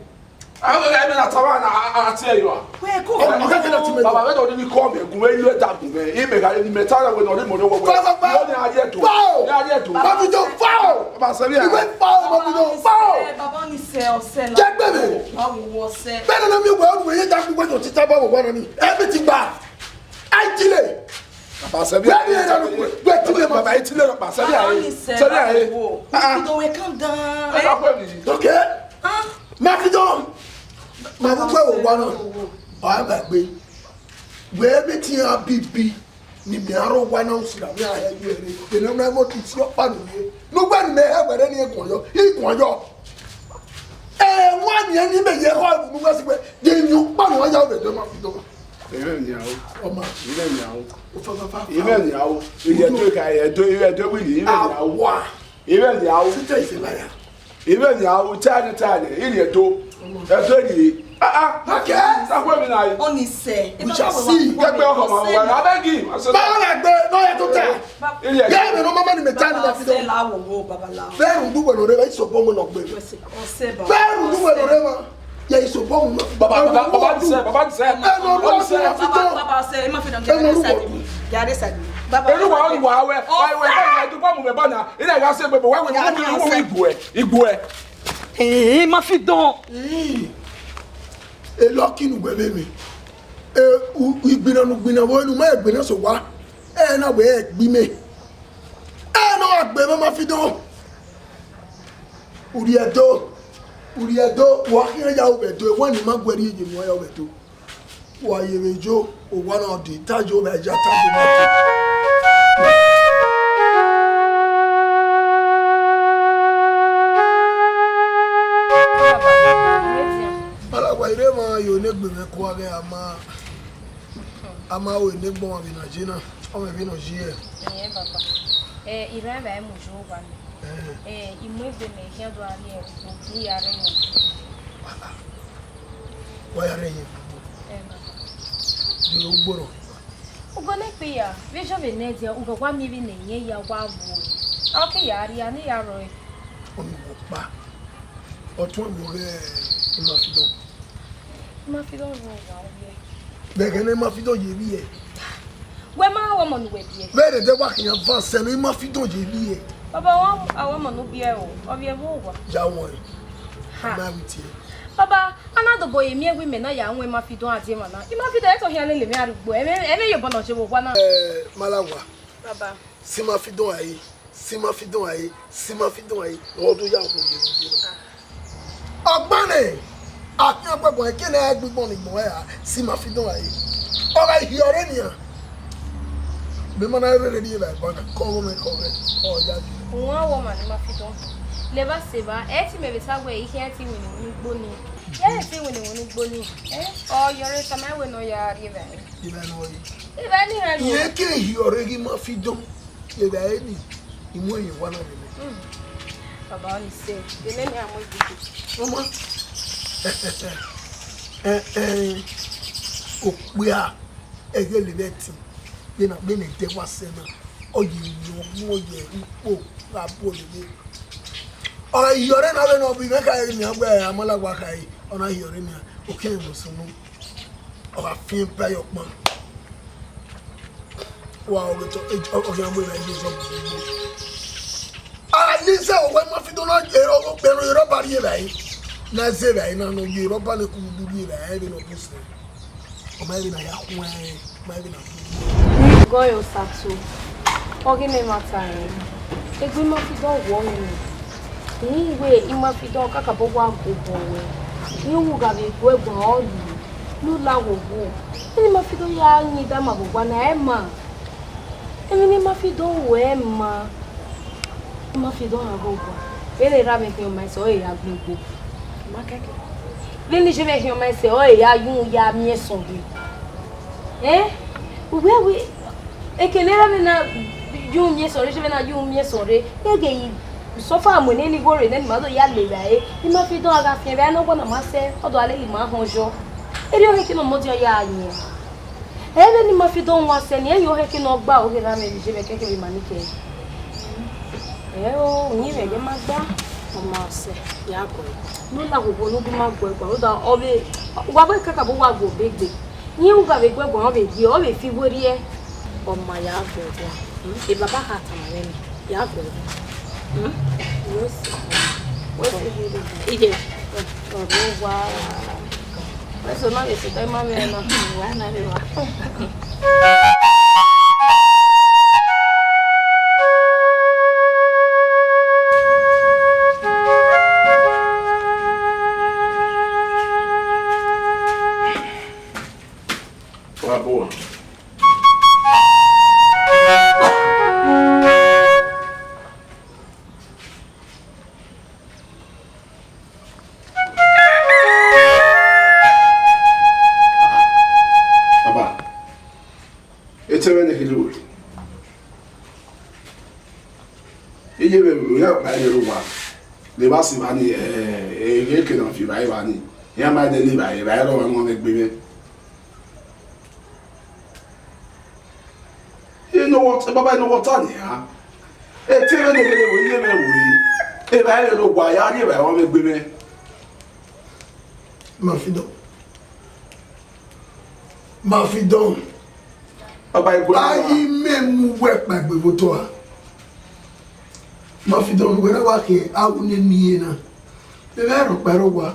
Ah, okay, I mean, that's one, I, I, I tell you. Wẹ ko. Oh, okay, okay, that's me. Baba, we don't need come here. Gu mwẹ, you that gu mwẹ. He make a, he make time when only money. Foul, foul, foul. You only are here to. Foul. You are here to. Mafidọn, foul. Baba, sẹ ni aye. You went foul, Mafidọn, foul. Baba ni sẹ, ọsẹ la. Jẹ gbẹ mi. Awo ọsẹ. Bẹ́ẹ̀ ni mi wẹ̀, ọdún yẹn jákú wẹ̀ tó títà bá wọ̀ wọ́n ni. Everything bad. Aitile. Baba sẹ bi. Where be that? Where be that? Baba, Aitile, Baba sẹ bi. Baba ni sẹ, sẹ bi. Ah, ah. Mafidọn, we calm down. Ẹ ká pẹ́ mi. Okay. Ah. Mafidọn. Ma bu pẹ́ wò wá náà. Ọ̀ á gbàgbé. Where be ti a bi bi. Ni mi aro wa na usira mi a he yere. Ene na mo ti si ọkpa ni ye. No gba ni me he were ni egun yo. Igun yo. Eh, wa ni eni me ye ho nu wa si we. De ni ọkpa ni wa ya we do, Mafidọn. Ire ni awo. Ọmọ. Ire ni awo. O fa, fa, fa, fa. Ire ni awo. Ire do ka, ire do, ire do wi ni. Ire ni awo. Awa. Ire ni awo. Sita ise la ya. Ire ni awo, tani, tani. Ire do. Ọmọ. Ẹ do ni. Ah, ah. Okay. Sa khuẹ emwi na re. Ọni sẹ. We shall see. Kẹgbẹ ọkọ ma wa. Abeg him. I said, Baba na gbe, no yẹ to ta. Ilẹ. Yẹ mẹ no mama ni mẹ ta ni ma fi dọ. Baba sẹ la wo wo, baba la. Bẹẹrù du wẹ lore, bẹẹrù isobọ mu nọ gbe. Ọsẹ baba. Bẹẹrù du wẹ lore ma. Yẹ isobọ mu nọ. Baba, baba, baba sẹ, baba sẹ. Ẹ nọ ru ọsẹ, ma fi dọ. Baba, baba sẹ, ma fi dọ. Ẹ nọ ru ọsẹ. Gari sa. Baba. Enu wa, enu wa wẹ. Wa wẹ, wa wẹ, du bọ mu mẹ bọ na. Ina wa sẹ gbogbo, wa wẹ, wa wẹ, wa wẹ igbo ẹ, igbo ẹ. Ee, ma fi dọn. Ii, elọki ne uwẹ vbe mwẹ. E, u, igbinna ne ugbinna vbe enu ma egbinna sẹ owa. Ẹ na wẹ ẹ gbe imẹ. Ẹ na wa gbe mwẹ ma fi dọn. Urhiẹ do, urhiẹ do, wa khian ya ru vbe do, wa ni ma guẹ rhie ye ne uwa ya ru vbe do. Wa ye vbe yo, owa na ọ dee, ta yo vbe aja, ta yo vbe aja. Alagba, I rre emwa yo ne egbe mwẹ kua ghẹ a ma, a ma ru ene egbe ọmwa vbe na ye na, ọmwa vbe nọ ye. Ẹẹn, baba. Eh, I rre emwa mu yo owa nẹ. Eh. Eh, I mu egbe mẹ khian do a rrie ẹvbo, ne I ya rre emwa. Wa ya rre emwa. Eh, baba. De ugbo rrọọ? Ugbo ne kpe ya, vbe jọ vbe nẹ dia, ugha wa miẹn vbene irẹn ya wa wu ẹre. A ke ya rria ne I ya rrọọ ẹre. Ọni wẹ ọkpa. Ọtuẹn wẹ ọghe ima fi dọn. Ima fi dọn rre owa ovbi ẹre. Vbe ẹghẹ ne ima fi dọn ye vbi ẹre. Wẹ ma wẹ ọmọ ne uwẹ biẹ. Vbe ẹdẹdẹ wa khian van sẹ ne ima fi dọn ye vbi ẹre. Baba, wa wẹ ọmọ ne u biẹ o, ovbi ẹre vbe owa. Ya wọn ẹre. Ha. Ma wi tie. Baba, a na dobọ ye miẹn wẹ imẹ na ya wọn ima fi dọn a die emwa na. Ima fi dọn ẹto khian lele mwẹ arhugbo. Ẹmwẹ, ẹmwẹ ye obọ ne ọ je vbe owa na. Eh, Malawa. Baba. Si ima fi dọn rae, si ima fi dọn rae, si ima fi dọn rae, ọ do ya wu ye ne ọ ye na. Ọgban nẹ, a khian gbe ẹgbọn, ẹki ne a gbe igbọn ne igbọn ẹre ra, si ima fi dọn rae. Ọ gha hiọrẹ nian. Mẹ ma na rherhe rri evba ẹban na, ke ọghe mwẹ ke ọghe, ọ ya gbe. Uwan wọ ma ne ima fi dọn. Leba seba, ẹ ti mẹ vbe ta wẹ, I khian ti winna winna ugbo nii. Ẹ ti winna winna ugbo nii. Ẹ, ọ yọrọ tama wẹ ne ọ ya rri evba ẹre. Evba nọ yi. Evba ni rẹ nọ. Irẹn ke hiọrẹ ghi ima fi dọn. Evba ẹre ni, I mu ẹre ye owa na vbe mẹ. Hmm. Baba, ọni sẹ, vbe nene a mu egbe. Ọma. Eh, eh, okpia, ẹghẹ lele ẹtin, vbene, vbene ẹdẹ wa sẹ na, ọ ye iyọn, ọ ye ukpo, gha bu lele. Ọ gha hiọrẹ na vbene ọ bu, imẹ khare nian, wẹ Amalawa khare, ọ na hiọrẹ nian, okhian mu sunu. Ọ gha fian ba ye ọkpan. Wa ọghe tọ, ọ khian mu evbare ye zọ gbogbo. A ni zẹ owẹ ima fi dọn na ye, ọ, ọ, gbe ne ọ ye rọba rri evbare. Na zẹ evbare na ne ọ ye rọba ne kughudu rri evbare, vbene ọ bu sẹ. Ọ ma vbe na ya khuẹn, ọ ma vbe na khuẹn. Gọ yo sato. Ọ ghi ne ma ta rẹn. Egbe ima fi dọn wọ nene. Rẹn wẹ ima fi dọn kakabọ wa gu obọ wẹ. Rẹn wẹ u gha vbe gu ẹguan ọ yi. Ne u la ghogho, eni ma fi do ya yin dama vbe owa na, ẹ ma. Emwi ne ma fi do ru, ẹ ma. Ma fi do gha ghe owa. Vbene erha mwẹ khian ma ẹse, ọ ya gbe egbe. Ma kẹkẹ. Vbene iye mwẹ khian ma ẹse, ọ ya yu ya miẹn ẹsọn gbe. Ẹ? Uwẹ wẹ, eke ne erha mwẹ na yu miẹn ẹsọn rre, iye mwẹ na yu miẹn ẹsọn rre. Gheghe yi suffer mu nene igho rre nene, ma do ya lele ẹre. I ma fi do gha fian vbe a na, ọgua na ma sẹ, ọ do a lele ima họn yọ. Erriọ hẹn eke ne ọmọdiọn ya yin. Ẹ vbene I ma fi do wan sẹ ni, ẹ yo hẹn eke ne ọ gba, ọ ghe erha mwẹ vbe iye mwẹ kẹkẹ vbe ima ni kẹ. Ẹ o, uyinmwẹ ye ma gba. Ọ ma sẹ, ya guẹ. Ne u la ghogho ne u ghi ma guẹ guan, rhunmwuda ọ vbe, wa vbe kakabọ wa gu obọ egbe. Iran u gha vbe guẹ guan, ọ vbe ye, ọ vbe fi werriẹ. Ọ ma ya guẹ guan. Hmm? E baba kha tama mwẹ ni, ya guẹ guan. Hmm? Wẹ si, wẹ si ghe rre. Ije. Ọ rre owa. Wẹ so na vbe sẹ, ma mwẹ na. Wa na rre wa. Wa bọ. Baba, etẹn mwẹ ne khin ru. Iye vbe ru ya kpa ye ru wa. Ne va si va ni, eh, eh, eke na fi va eva ni. Iran ma dẹ ne evbare, evbare rrọọ ọmwa mwẹ egbe mwẹ. Enowa, baba, enowa ọta nian. Etẹn vbe ne gele vbe iye mwẹ vbe ori. Evbare vbe ne owa ya rrie evbare ọmwa mwẹ egbe mwẹ. Mafidọn. Mafidọn. Baba, egbe mwẹ. Ayi mẹ mu wẹ kpaegbe vbe otọ a. Mafidọn, wẹ na wa khin, a wu ne miẹn na. Mẹ vbe rhọkpa rre owa.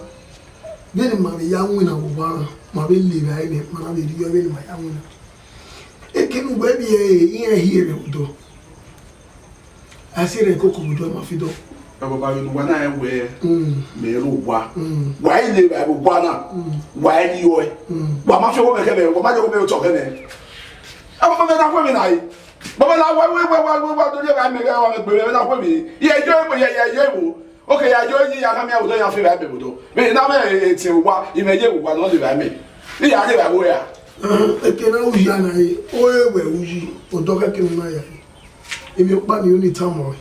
Vbene ima vbe ya winna vbe owa na, ma vbe le evbare nẹ, ma na vbe rhie vbene ima ya winna. Ekene uwẹ vbiẹ ẹre, iran hiere odọ. A si rre koko vbe odọ, Mafidọn. Ẹ, baba, vbene uwa na rẹn wẹẹ, mm, mẹ rre owa. Mm. Wa i le evbare vbe owa na. Mm. Wa i rhie ọe. Mm. Wa ma fi ọghọ mwẹ kẹmẹ, wa ma yọ ọghọ mwẹ otọ kẹmẹ. Ẹ, baba, mẹ na khuẹmwi na re. Baba, na wa, wa, wa, wa, wa, wa do rhie evbare mẹ, wa mẹ gbe mwẹ, mẹ na khuẹmwi. Ye yo, ye, ye, ye wo. Oke, ya yo yi ya khama odọ ya fi vbe abe odọ. Vbe na mwẹ etẹn owa, imẹ ye owa nọ de vbe amẹ. Ni ya de vbe abo ya. Ekene uyi ana ye, o e wẹ uyi, odọ kẹkẹ ne u na ya ye. Emwi ọkpa ni u ni tama ọe.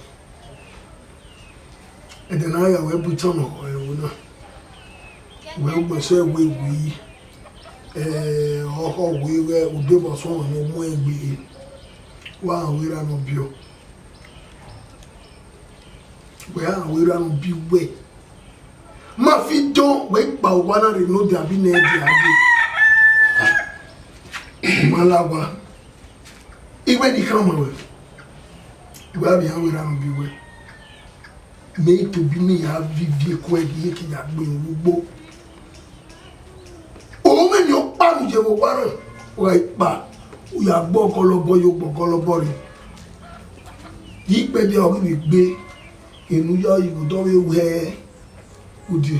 Ẹdẹ ne a ya wẹ bu tama ọe ẹvbo na. Wẹ ugbẹn sẹ wẹ wi, eh, ọhọ wẹ, wẹ udevọ sọmọ ne ọ mu ẹn gbe. Wa wẹ ra nọ biọ. Wẹ a wẹ ra nọ bi wẹ. Mafidọn, wẹ i kpa owa na rre ne odẹ abi nẹ ẹdẹ a gbe. Ma la wa. Iwẹ ni khama wẹ. Wẹ a vbe iran wẹ ra nọ bi wẹ. Mẹ i tobi ne ya vivi ekuẹ ghi eke ya gbe ru ugbo. Ovbi mwẹ ni ọkpa ne u ye vbe owa na, wa i kpa, u ya gbe ọgọlọbọ ye ogbọgọlọbọ rre. Ye ikpẹdẹ ọ ghi vbe gbe, enu ya ọghe odọ vbe wẹ, udie.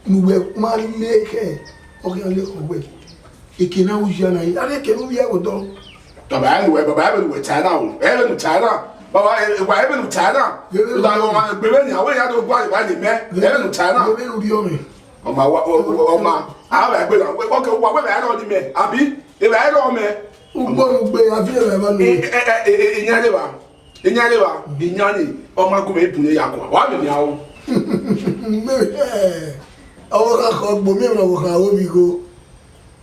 Ne uwẹ ma le khẹ, ọ khian le khọ wẹ. Eke na u ya na, a rhie eke ne u vbiẹ vbe odọ. Baba, ẹ vbe nuwẹ, baba, ẹ vbe nuwẹ ta na o, ẹ vbe nu ta na. Baba, ẹ, wa ẹ vbe nu ta na. Ẹ vbe nu ta na. Ọmwa egbe vbe nia, wẹ ya do gua evba ne mẹ, ẹ vbe nu ta na. Ẹ vbe nu rhiọ mwẹ. Ọmwa wa, ọ, ọ, ọmwa, a vbe gbe na, wẹ, okay, wa wẹ vbe rọ ni mẹ, abi? Evba rọ mẹ. Ugbo nu gbe, a fi evba evba nu. Ẹ, ẹ, ẹ, ẹ, ẹ, iyan le va. Iyan le va, iyan ni, ọ ma gu mwẹ bun ne ya kua. Wa vbe nia o. Mẹ, ẹ, ọvbokhan khọ gbe mẹ, ọvbokhan ro vbe igho.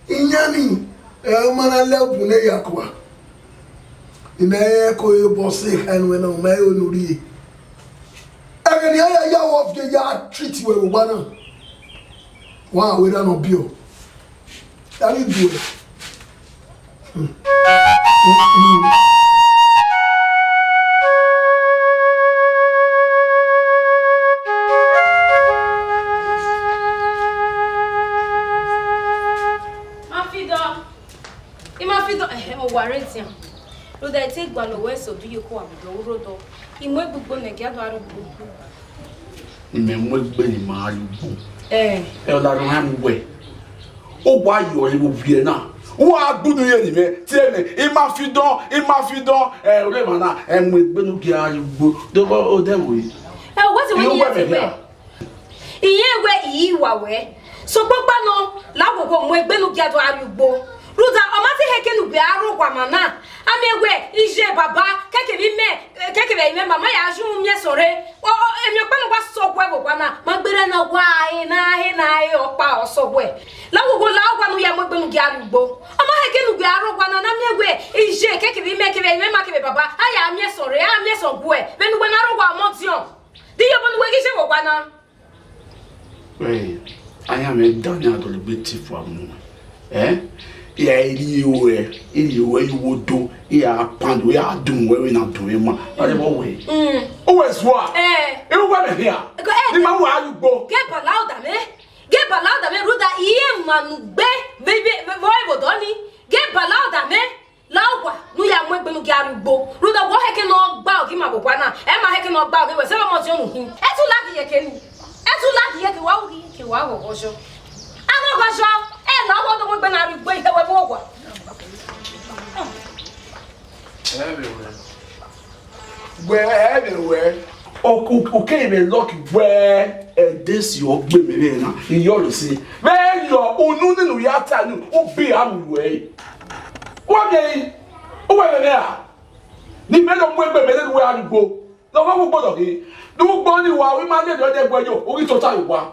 Iyan ni, ẹ, ọ ma na lẹ bun ne ya kua. I ma rẹn ko ye obọ sẹ ekhaẹn nuẹn na, u ma re ne u rhie. Ẹghẹ ne iran ya ya wẹ ọ viọ ya treat wẹ vbe owa na. Wa wẹ ra nọ biọ. Gha ghi gu ẹre. Hmm. Hmm, hmm. Mafidọn. I Mafidọn, ẹhẹ, ọ wa rre edian. Rhunmwuda I te gualọ wẹ sẹ ọdọ iyeke uwa vbe odọ, u rre odọ. I mu egbe ugbo ne I gia do gha rrie ugbo. Ne imẹ mu egbe ne ima gha rrie ugbo. Ẹ. Ẹ, ọ na rhie ọnrẹn mu wẹ. U wa yọ ẹre vbe owiẹ na. U wa gbunu ye ne imẹ, tie mẹ, I Mafidọn, I Mafidọn. Ẹ, orre emwa na, ẹ mu egbe ne u gia rrie ugbo. De ọ, ọ dẹ vbe. Ẹ, wẹ sẹ wẹ I yin wẹ ẹtin mẹ wẹ hia. Irẹn wẹ I wa wẹ. Sokpan ọkpa nọ, la wo wo mu egbe ne u gia do gha rrie ugbo. Rhunmwuda, ọ ma te hẹ eke ne u gbe a rre owa ma na. A miẹn wẹ, iye baba, kẹkẹ vbe imẹ, kẹkẹ vbe imẹ mama ya ju miẹn sẹ ọre. Ọ, ọ, emwi ọkpa ne ọ wa sẹ ọguẹ vbe owa na, ma gberra ne ọ wa he, na he, na he, ọkpa ọ sẹ ọguẹ. La wo wo la owa ne u ya mu egbe ne u gia rrie ugbo. Ọ ma hẹ eke ne u gbe a rre owa na, na miẹn wẹ, iye kẹkẹ vbe imẹ, kevbe imẹ ma kevbe baba, a ya miẹn sẹ ọre, a miẹn sẹ ọguẹ. Vbene uwẹ na rre owa ọmọdiọn. De iyobọ ne uwẹ ghi ye vbe owa na? Wẹ, ayan mwẹ dan ne a dọlegbe te fua mu. Ẹ? I ra rhie ruẹ, I rhie ruẹ ye uwu odo, I ra pan do, I ra dun wẹ vbene a dun mwẹ ma. Ọ dẹ vbọ wẹ? Mm. Uwẹ zua. Ẹ. Ẹ, uwẹ mẹ hia. Ẹ, ẹ, ne ima wa ye ugbo. Ghẹ bala ọda mwẹ. Ghẹ bala ọda mwẹ, rhunmwuda I re emwa ne u gbe vbe, vbe, vbe, vbe odọ ni. Ghẹ bala ọda mwẹ. La owa ne u ya mu egbe ne u gia rrie ugbo, rhunmwuda wẹ ọ hẹ eke ne ọ gba ọghe ima vbe owa na, ẹ ma hẹ eke ne ọ gba ọghe wẹ, zẹ vbe ọmọdiọn ne u hin. Ẹ tu la ghi ye eke ni, ẹ tu la ghi ye eke, wa ru ghi ye eke, wa ghọghọ yọ. A ghọghọ yọ, ẹ la owa do mu egbe na rrie ugbo, ihe wẹ vbe owa. Wẹ ẹ vbe wẹ, o, o, o keghi vbe lucky wẹ, ẹdẹ si ọ gbe mẹ vbe na, iyọrọ si. Vbe yọ unu nene u ya ta ni, u bi a mu wẹ. Wa miẹn yi, u wẹ mẹ mẹ ra? Ne imẹ do mu egbe mẹ ne uwẹ gha rrie ugbo, ne ọ vbe ugbo dọghe. Ne ugbo ni wa, u ma lele ọdẹ guẹ yo, u ghi tota ye owa.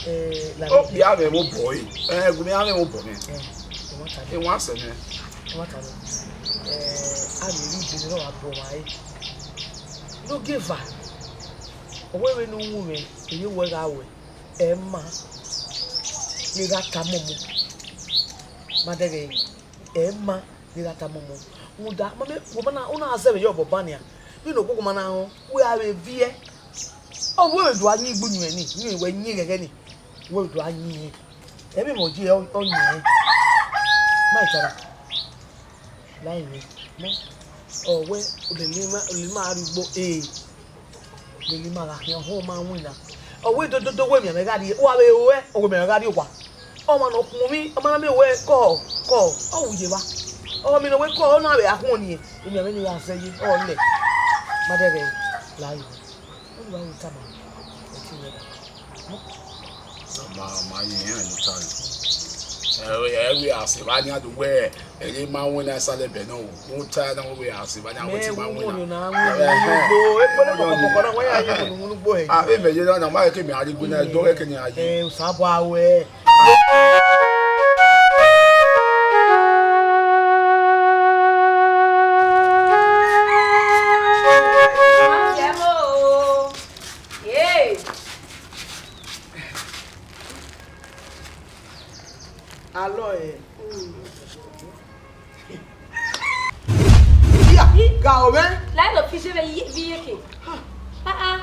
Eh, la Okpia mwẹ vbe obọ ẹre. Eh, gu mẹ a mwẹ vbe obọ mwẹ. Eh, I want to know. Ewan sẹ mwẹ. I want to know. Eh, a lè rí ìdí nínú àbọ̀ wa yìí. Ne ogieva, ọ wẹ vbene u ru mwẹ, ẹ i re wẹ gha wẹ, ẹ ma ne I gha ta mọmọ. Ma dẹghe, ẹ ma ne I gha ta mọmọ. Rhunmwuda, ma mẹ, wẹ ma na, u na zẹ vbe ye obọ ban nian. Vbene okhuo ma na rẹn, wẹ a vbe viẹ. Ọ wẹ do a yin igbu yin mwẹ ni, yin wẹ yin ghẹghẹ ni. Wẹ do a yin. Ẹmwẹ mọ je ọ yin. Ma tara. Lai mwẹ, mọ, ọ wẹ, lele ima, lele ima rrie ugbo, ee, lele ima gha khian họn ma winna. Ọ wẹ dododo wẹ miẹn mwẹ gha rrie, wa vbe ruẹ, ọ wẹ miẹn mwẹ gha rrie owa. Ọmwa ne ọ khuọnmwi, ọ ma na miẹn wẹ kọ, kọ, ọ wu ye evba. Ọ miẹn wẹ kọ, ọ na vbe a khuọnmwi, imiẹn mwẹ ni gha zẹ ye, ọ lẹ. Ma dẹghe, lai mwẹ. Unu wa ru tama, ẹ tie wẹ da. Ma, ma yin iran ne u ta nẹ. Ẹ, ẹ, ẹ, wẹ a sẹ vba nian do wẹ, ẹ, ẹ ma winna sẹ lẹbẹ nọ o. Ne u ta na wẹ a sẹ vba nian wẹ te ma winna. Mẹ wu na winna ugbo, e kpẹlẹ kọkọ kọkọ na, wẹ ya ye winna ugbo hẹ. A, vbe mẹ ye na, na ma ke mẹ a ye winna, do wẹ ke ni a ye. Ẹ, Osa bua wẹ. Hey! Alọ ẹ. Iya, ga o mwẹ. Lai lo fi je vbe yi, vbe iyeke. Ah, ah.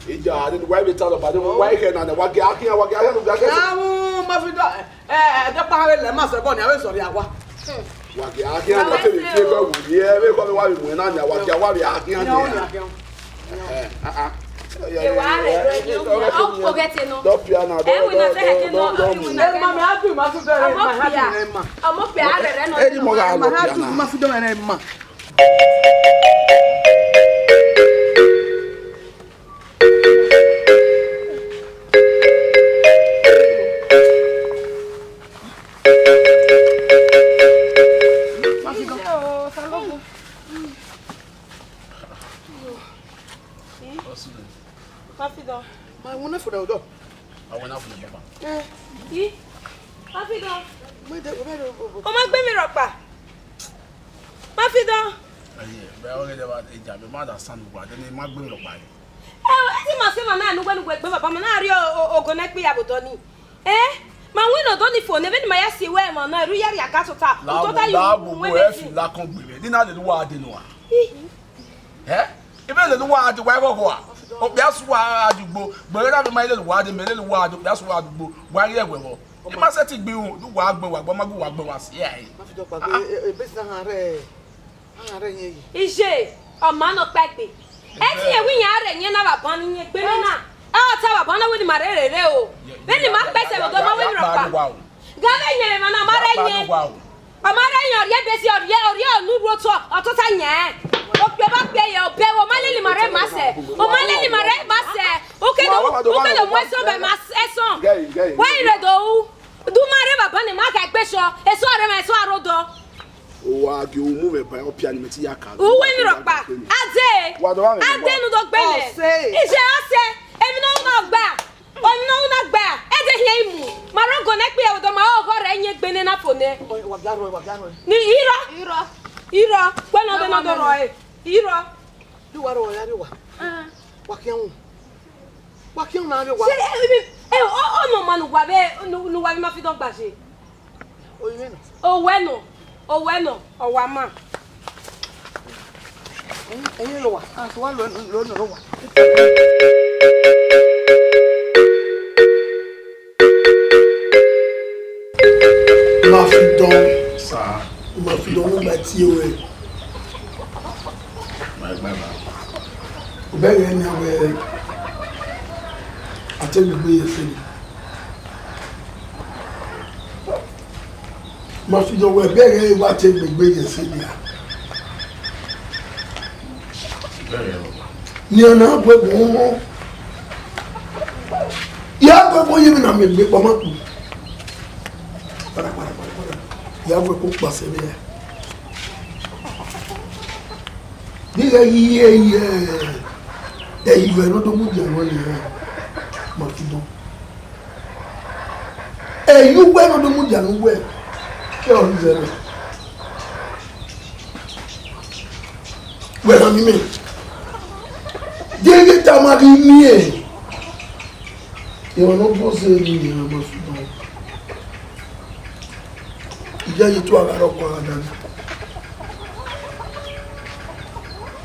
Iya, de wa vbe ta lọ ba, de wa khẹ na, wa gẹ akhian, wa gẹ akhian, wa gẹ akhian. Ya mu, ma fi dọ. Ẹ, ẹ, dọkpa vbe lẹ ma sẹ bọ ni, a vbe sọrriọ awa. Wa gẹ akhian, wa te vbe tie gọ wu ye, vbe kọ vbe wa vbe mu na nia, wa gẹ wa vbe akhian nia. Ẹ, ah, ah. Ye wa rẹ, rẹ, rẹ, rẹ, ọ kpoghe te nọ. Dọ pia na, dọ, ẹ wẹ na dọ, fẹ dọ, hẹkẹ dọ, nọ, dọ, ẹ wẹ na. Ẹ ma, mẹ a du, ma fi dọ, ẹ ma ha du, ẹ ma. Ọmọ pia rẹ rẹ nọ. Eri mo gha rọ pia na. Ma fi dọ, ẹ ma. Mafido. Ma wuna fo da odọ. A wuna fo da papa. Eh. I. Mafido. Mo de, mo de, mo de. O ma gbe mi rhọkpa. Mafido. Aye, bẹ ọ ghe de ba eja, bẹ ma understand ugua, de ne ma gbe mi rhọkpa. Ẹ, ẹ ti ma sẹ emwa na ne uwẹ ne uwẹ gbe baba ma na rrie o-, o-, ogo ne ẹkpi ya vbe odọ nii. Eh? Ma winna odọ nii fo ne vbene ma ya si wẹ emwa na, erha u ya rhie aga tota. Tota ta yu wẹ fi lakọn gbe mwẹ. Ni na lele uwa dee nua. Ih. Eh? Ibe lele uwa dee wa ghọghọ a? Okpia su uwa dee ugbo. Gbe na vbe ma lele uwa dee, mẹ lele uwa dee, okpia su uwa dee ugbo. Wa rrie ẹguẹ vbọ. I ma sẹtin gbe irun, ne uwa gbe wa, gbe ma gu wa gbe wa si ẹre. Ma fi dọkpa gbe, e, e, ebe sa han rẹ. Iye, ọ ma nọ kpaegbe. Ẹ ti rẹn wẹ iran rre ẹyẹn na vbe aban ni, iran gbe mwẹ na. Ẹ, ọ ta vbe aban na wẹ ne ima rre rere o. Vbene ima kpẹsẹ vbe odọ, ma wẹ ne rhọkpa. Gha vbe yẹn emwa na, ọ ma rre ẹyẹn. Ọ ma rre ẹyẹn, ọ rhie besi, ọ rhie, ọ rhie unu rhu otọ, ọ tota yẹn. Okpia ba kpia ye, ọ bẹ, ọ ma lele ima rre ma sẹ. Ọ ma lele ima rre ma sẹ. Ukedo, ukedo mu ẹsọn vbe ma s-, ẹsọn. Wẹ i rre do ru. Du ma rre vbe aban ne ma gha gbe sọ. Ẹsọn rre ma, ẹsọn a rre odọ. Wa gie umu vbe ba ọpia ni mẹ ti ya ka. Uwẹ ni rhọkpa. Ade. Wa dọ wa mẹ. Ade nu do gbe mẹ. Ọse. Iye ọse. Emwi ne ọ na gba. Emwi ne ọ na gba. Ede hiẹn imu. Ma rọ gọ ne kpia odọ ma ọghọ rẹ yẹn gbe ne na fo nẹ. Wa bia rọ, wa bia rọ. Ni irọ. Irọ. Irọ. Wẹ nọ de nọ do rọ e. Irọ. Di wa rọ ya ri wa. Ah. Wa kian wu. Wa kian na ri wa. Se, e, e, e, ọ, ọ nọ ma ne uwa vbe, ne, ne uwa vbe ma fi dọ gba je. Oyi mwẹ nọ. Owẹ nọ, owẹ nọ, ọ wa ma. Ẹyin, ẹyin lo wa. A so wa lo, lo, lo, lo wa. Ma fi dọ. Sa. Ma fi dọ, mo gba tie wẹ. Ma gba ba. Obẹ ghẹ na wẹ, a te gbegbe ye ẹse ni. Ma fi dọ wẹ, obẹ ghẹ wa te gbegbe ye ẹse ni a. Ni a na gu ẹbọ họn. Ya gu ẹbọ ye emwi na miẹn egbe kpama kpu. Para, para, para, para. Ya gu ẹko kpasẹ vbe ya. Ni ghẹ ghi ye ye, ẹ, ivẹ ne ọ do mudia ruẹ ni, ma fi dọ. Ẹ, ivẹ ne ọ do mudia ne uwẹ, ke ọ ru zẹ rẹ. Wẹ na mi mẹ. Gege tama ghi miẹn. Emwa ne ọ bu ọse ni miẹn ma fi dọn. Iyayi tu a gha rọ kua gha dan.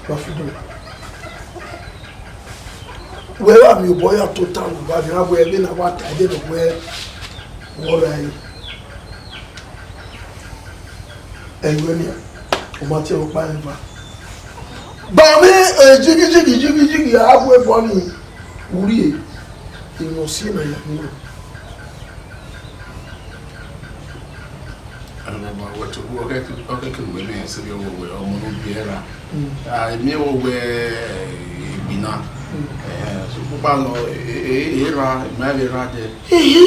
Ma fi dọn. Wẹ wa miẹn obọ ya tota vbe uwa, vbe a wẹ vbene a wa ta ẹdẹ ne wẹ wẹ ọ ra ẹre. Ẹyọ nian, ọ ma tie ọkpa rẹn ba. Ba mwẹ, eh, jigijigi, jigijigi, a gu ẹbọ ni, u rrie, emwi ọ si na ya ni na. Ọmọ wẹ tobọ, ọ kẹ, ọ kẹ ke wẹ mẹ sẹ vbe wẹ ọmọ ne ọ biẹ ra. Mm. A, emi wẹ wẹ, eh, egbina. Mm. Eh, so, kpokpa nọ, eh, eh, eh, ra, ima vbe ra dẹ. Ehe.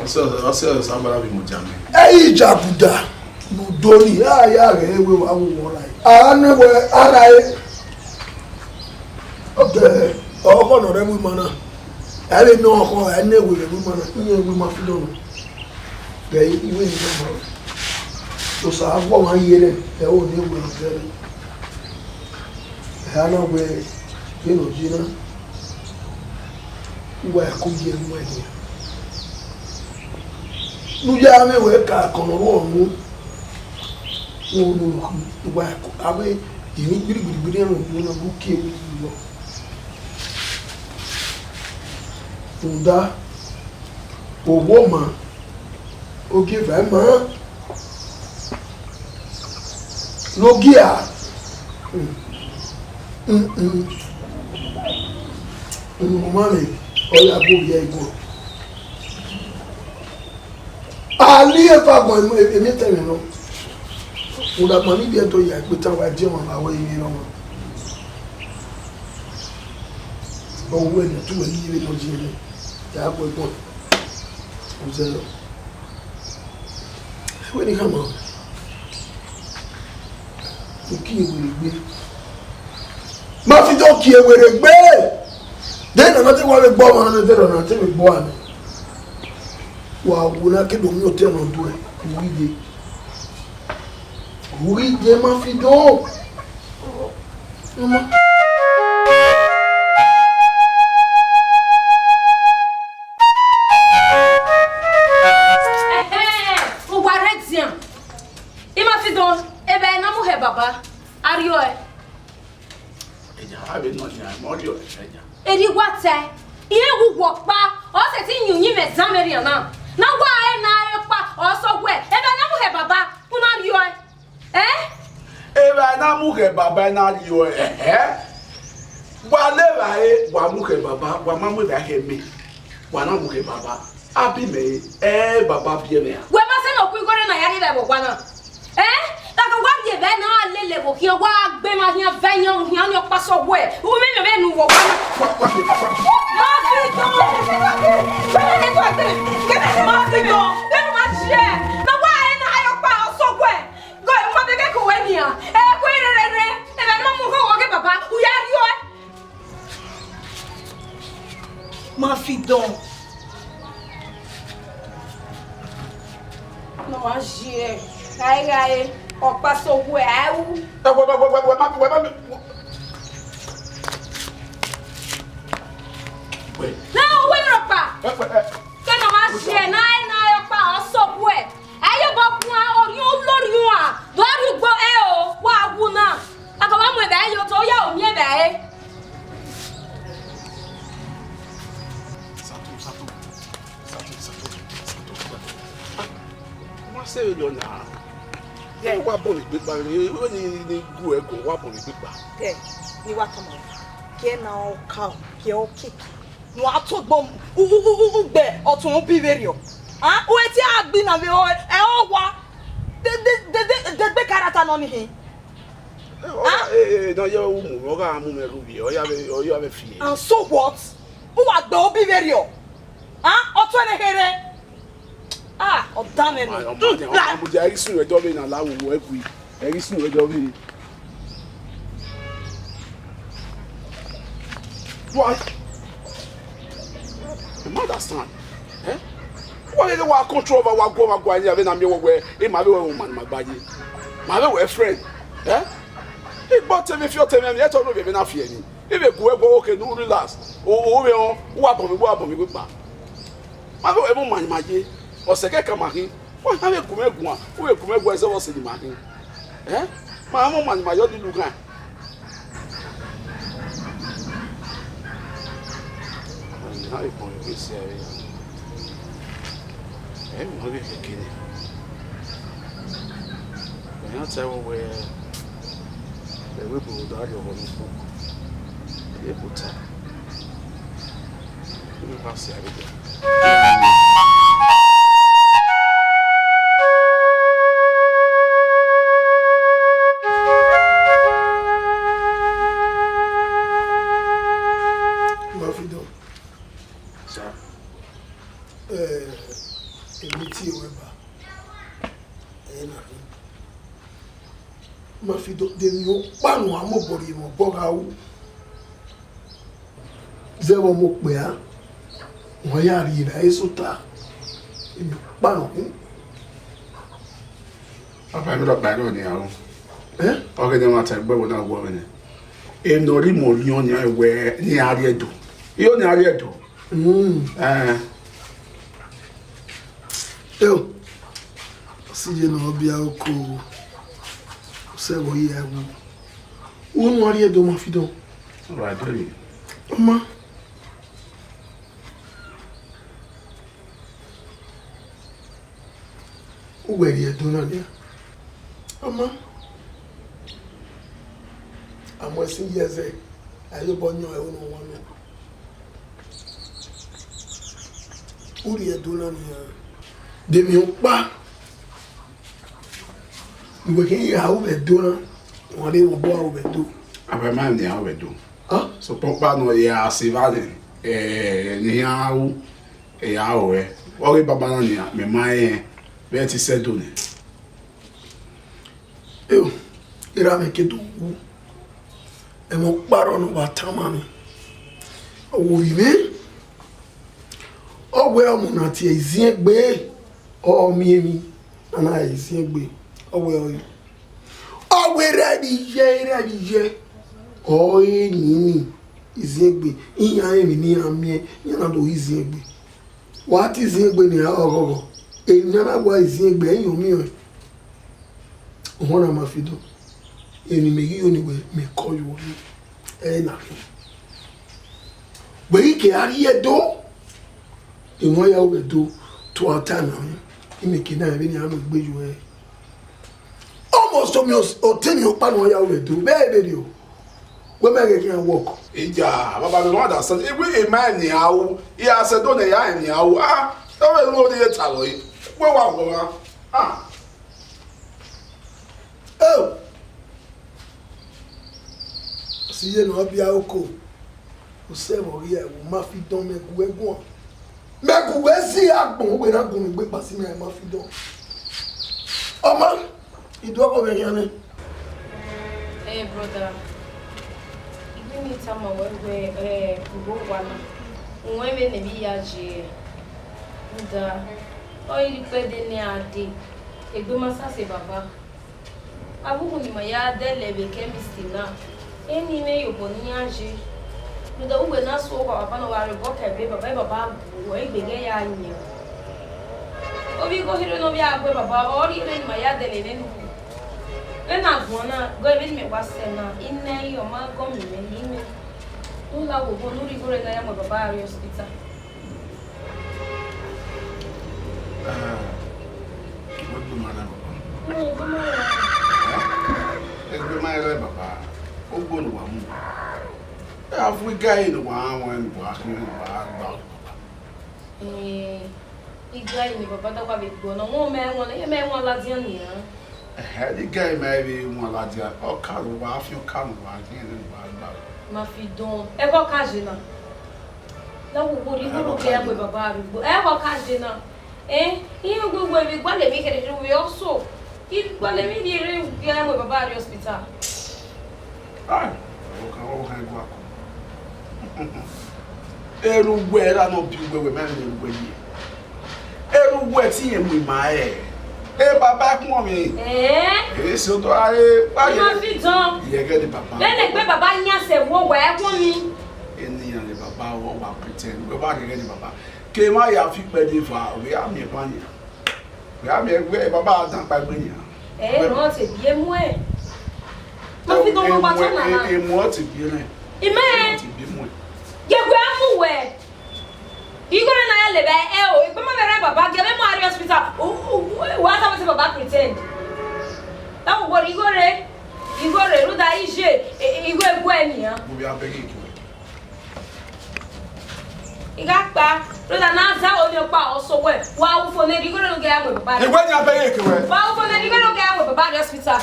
Ọsẹ, ọsẹ, ọsẹ, agbara vbe mu jame. Ẹ i jaguda, ne u do ni, a ya ghẹ wẹ wa wo wọ rae. A ne wẹ, a rae. Okay, ọkhọ ne ọ rre ẹvbo ima na. Ẹ vbe nọ ọkhọ, ẹ ne wẹ vbe ẹvbo ima na, iye ẹvbo ima fi dọnọ. Ghe iwe ni ma. Osa vbe ọmwa ye rẹ, ẹ o ne wẹ ọdẹ rẹ. Ẹ a na wẹ, vbene ọ ye na, uwa ẹko ye ẹmwẹ ẹdẹ. Ne u ya mwẹ wẹ ka akọnọ ruẹ ọnrẹn, uwa ẹko, avbe emwi gbirigbigbiri ẹmwẹ ọnrẹn na, ne u kie vbe uwu. Rhunmwuda, owa ma, ogieva ma, ne ogia, mm, mm, mm, mm, ọmamẹ, ọ ya gu ovbi ẹre guan. A ni eva guan emwi etẹn mwẹ nọ. Rhunmwuda ma ni vbiẹ do ya ikpeta wa die ọmwa ma wẹ ivbi rọmwa. Ọ wẹ ne ọ tu wẹ ghi vbe nọ die ẹre, ya gu ẹre guan. Ọ zẹ rọ. Ẹvbo ni khama. Uki ewerriegbe. Ma fi dọ ki ewerriegbe. De na na te wa vbe gbe ọmwa nẹ, de na na te vbe gbe ọmwa nẹ. Wa wu na ke do miẹn otọ nọ duẹ, u ghi ye. U ghi ye ma fi dọ. Ọmọ. Ẹhẹn, uwa rre edian. Ima fi dọn, evba ne a mu hẹ baba, a rriọ ẹe. Eja, a vbe nọ nian, mẹ ọ rriọ ẹe, eja. Erriọ uwa tae, irẹn wu wọ ọkpa, ọ sẹtin yin uyinmwẹ zan mwẹ rrian na. Ne a wa ẹe ne a re ọkpa, ọ sẹ wẹ, evba ne a mu hẹ baba, u na rriọ ẹe. Ẹn? Evba ne a mu hẹ baba, na rriọ ẹe, ẹhẹn. Wa le evba re, wa mu hẹ baba, wa ma mu evba hẹ mẹ, wa na mu hẹ baba. A bi mẹ re, ẹ, baba biẹ mwẹ ra? Wẹ ma sẹ ne ọ ku igho rre ne a ya rri vbe ẹvbo owa na? Ẹn? Takan wa rhie vbe ne a lele vbe okhian, wa gbe emwa khian vẹ yan, khian ni ọkpa sẹ wẹ, u mwẹ miẹn vbene u vbe owa na. Wa, wa, wa. Ma fi dọn. Ma fi dọn. Vbene u ma si ẹe, ne wa ẹre ne a ya ọkpa sẹ wẹ. Go, ma bẹgẹ ke wẹ nian. Ẹ, ku rere rre. Ẹ, vbe ne ọ mu hẹ wẹ ọghe baba, u ya rriọ ẹe. Ma fi dọn. Ne ọ ma ziẹ, ghae ghae, ọkpa sẹ wẹ, a ru. Ẹ, wẹ, wẹ, wẹ, wẹ, wẹ, ma, wẹ, ma, wẹ. Na, wẹ, wẹ, ọkpa. Ẹ, wẹ, ẹ. Ke ne ọ ma ziẹ, na, na, ọkpa, ọ sẹ wẹ. Ẹ, ye obọ guan, orhiọn, olorhiọn a, do rhie ugbo ẹre o, wa wu na. A ka wa mu ẹvba ẹre ye otọ, ọ ya ru miẹn ẹvba ẹre. Sato, Sato, Sato, Sato, Sato, Sato. Ah, ma sẹ vberriọ na. Ghẹ. Wa bọ vbe egbe kpa, vbene ni gu ẹre guan, wa bọ vbe egbe kpa. Ghẹ, ne I wa tama ruẹ. Gie na ọ ka o, gie ọ keke. Ne uwa tobọ u, u, u, u, u gbe ọtuẹn ubi vberriọ. Ah, u e tie a gbe na vbe ẹ, ẹ ọ wa. De, de, de, de, de gbe character nọ ni hin. Ẹ, ọ gha, ẹ, ẹ, ne ọ ye u mu, ọ gha mu mwẹ rhie uvbi, ọ ya vbe, ọ ya vbe fi. And so what? U wa gbe ubi vberriọ? Ah, ọtuẹn ne kherhe. Ah, ọ dan mwẹ nọ. Ọmọ, ọmọ, ọmọ, ọmọ, ẹ ghi sunu ẹdẹ ọvbehe na la wo, wo ẹgui. Ẹ ghi sunu ẹdẹ ọvbehe. Why? I don't understand. Eh? Why you want control over wa go, wa go, and you have a mere way? Ẹ ma vbe wẹ ọmwa ne ima gba ye. Ma vbe wẹ friend. Eh? Igbo te mwẹ, fi ọtẹn mwẹ, mi ẹtọ no vbe na fi ẹni. I vbe gu ẹguẹ, oke ne u relax, u vbe rẹn, u wa bọ mwẹ, u wa bọ mwẹ iwekpa. Ma vbe ẹmwẹ ọma ne ima ye, ọ sẹ kẹkan ma khin, wa hia vbe gu mwẹ guan, u vbe gu mwẹ guan, ẹzọ vbe ọ sẹ ne ima khin. Ẹ, ma mwẹ ọma ne ima ye, ọ ni lughan. Ọni na vbe kpọnmwẹ egbe sẹ ẹre ya. Ẹ, emwi ne ọ vbe khin kene. Mẹ ya ta ẹvbo wẹẹ, ẹvbo ebo da rrie ọghọ ne ukpo. Ebo ta. Unu ma si avbe dia. Mafido. Sir. Eh, emwi tie ruẹ ba. Ẹ na khin. Mafido, de emwi ọkpa ne uwa mobọ rhie mwẹ obọ gha ru. Zẹ vbe ọmọ okpia, wa ya rhie evbare eso ta. Emwi ọkpa nọ khin. Papa, emwi rhọkpa ẹre ọnii aro. Eh? Ọ ghe ne ẹmwata egbe ẹvbo na wọọ mwẹ nẹ. Emwi ne ọ rhie imẹ orhiọn nian wẹẹ ne iran rrie Ẹdo. Iyo ne iran rrie Ẹdo. Mm. Eh. Eo, si ye ne ọ biẹ oko, sẹ vbe ọ ye ẹwu. Unu a rrie Ẹdo, Mafido. Ọ ra dọlọ. Ọ ma. Uwẹ rrie Ẹdo na nian? Ọ ma. Amọ ẹsin ye ẹzẹ, a ye obọ yọn ẹre ne ọ wan nọ. U rrie Ẹdo na nian? De emwi ọkpa ne uwẹ khian ya ru vbe Ẹdo na, wa rre vbe obọ ru vbe Ẹdo. Aba ma ne a ru vbe Ẹdo. Hẹn? Sokpan ọkpa ne ọ ya sẹ evba nẹ, eh, ne iran ru, eh, a ru ẹre. Ọ ghe baba na nian, mẹ ma rẹn, vbe ẹtin sẹ Ẹdo nẹ. Eo, erha mwẹ ke do wu. Ẹmwẹ ọkpa rrọọ ne ọ wa tama mwẹ. Ọ wo vbe mwẹ, ọ wẹẹ ọmọ ne a tie Iziẹngbe, ọ miẹn emwi, a na re Iziẹngbe, ọ wẹẹ ọre. Ọ wẹẹ erha vbe iyẹ, erha vbe iyẹ, ọ re eni ni Iziẹngbe, iran rẹn emwi ne iran miẹn, iran na do re Iziẹngbe. Wa te Iziẹngbe ne iran ọghọghọ, eni a na wa Iziẹngbe, ẹ i yan miẹn ọẹn. Ọmọ na Mafido, emwi mẹ ghi yo ni wẹ mẹ kọ ye uwẹ, ẹ i na khin. Wẹ ghi ke a rrie Ẹdo, emwi ọ ya ru vbe Ẹdo, tua ta na mwẹ, imẹ ke na mwẹ vbene iran mu egbe ye uẹ. Almost omi ọtẹn ni ọkpa ne ọ ya ru vbe Ẹdo, vbe ẹ vberriọ, wẹ mẹ ghẹ khian work. Iya, baba, I don't understand. Iwe emwa eni a ru, I a sẹ Ẹdo nẹ, ya eni a ru. Ah, ọ vbe ru ori eta vbe ọre. Wẹ wa wọ ọmwa. Ah. Oh! Si ye ne ọ biẹ oko, usẹ vbe ọ ghi ẹvbo, Mafido, mẹ gu uẹ guan. Mẹ gu uẹ zẹ agbọn, wẹ na gun egbe kpa si mẹ, Mafido. Ọ ma, I do ọghe mwẹ khian nẹ. Hey, brother. I ghi tama wẹ wẹẹ, eh, ugbo owa na, u wẹẹ vbene emwi ya ye. Rhunmwuda, ọ i re ikpẹdẹ ne a dee, egbe ma sa sẹ baba. Avbe uwu ne ima ya dẹlẹ vbe chemist na, eni mwẹ ye obọ ne iran ye. Rhunmwuda uwẹ na so owa baba ne ọ wa rre obọ ka egbe baba, baba gu uwẹ, egbe ghẹ ya yan. Ovbi igho hirhe ne ọ vbe a gue baba, ọ rhie vbene ima ya dẹlẹ nene uwu. Vbene a guan na, gọ vbene imẹ wa sẹ na, I nẹ ẹre, ọ ma gọ miẹn mwẹ, I nẹ. Ne u la oghogho, ne u rhie igho rre ne a ya mu baba rrie hospital. Ah, wẹ gbe ma rẹ baba. Wẹ gbe ma rẹ. Ẹ gbe ma rẹ baba. Ogbo ne uwa mu. Ẹ, a fu igari ne uwa rẹn, ne uwa khin, ne uwa gba baba. Eh, igari ne baba da wa vbe gbe ọna, wọn mẹ wọn, mẹ wọn ladian nian. Ẹhẹ, igari ma vbe wọn ladian, ọka ne uwa fi ọka ne uwa khin, ne uwa gba. Mafido, ẹghẹ ọka ye na. Na wo wo ri Ẹghẹ ru ọka ye. Ke ya mu baba arugbo. Ẹghẹ ọka ye na. Eh, iye ugbo wo emwi gualọ emwi kherhe vbe ọso. I gualọ emwi rhie rre ya mu baba rrie hospital. Ai, ọka wo ha igua ko. Eru wẹ ra nọ bi wẹ wẹ ma ne wẹ ye. Eru wẹ ti ye mu ima ẹ. Ẹ baba, ẹkun ọmọ. Ẹ̀ẹ́? Ẹ sẹ otọ, a re, wa I ma ye. Fi dọn. Yẹ gẹ ni baba. Vbene egbe baba yan sẹ wo wẹ ẹkun mi. Eni yan ni baba, wa, wa pretend. Wa, wa gẹ ni baba. Ke ma ya fi kpẹ de va, wẹ a miẹn ban yan. Wẹ a miẹn wẹ baba a dan kpaegbe yan. Ẹ, rọ te biẹ mu ẹ. Ma fi dọn mu wa tọ na na. Emu ọ te biẹ nẹ. Imẹ. Ọ te biẹ mu ẹ. Ye wẹ a mu wẹ. Igho na ya lele ẹ o, egbe ma vbe rre baba, gie vbe mu a rrie hospital. U, u, u, wa ta wẹ te baba pretend. Ta wo wọ igho rre, igho rre, rhunmwuda iye, e, e, igho eguẹ nian. Mo vbe a bẹghe ke wẹ. I gha kpa, rhunmwuda na zẹ ọni ọkpa ọ sẹ wẹ, wa ru fo ne igho rre ne u gha ya mu baba rrie. Iwẹ ni a bẹghe ke wẹ. Wa ru fo ne igho rre ne u gha ya mu baba rrie hospital.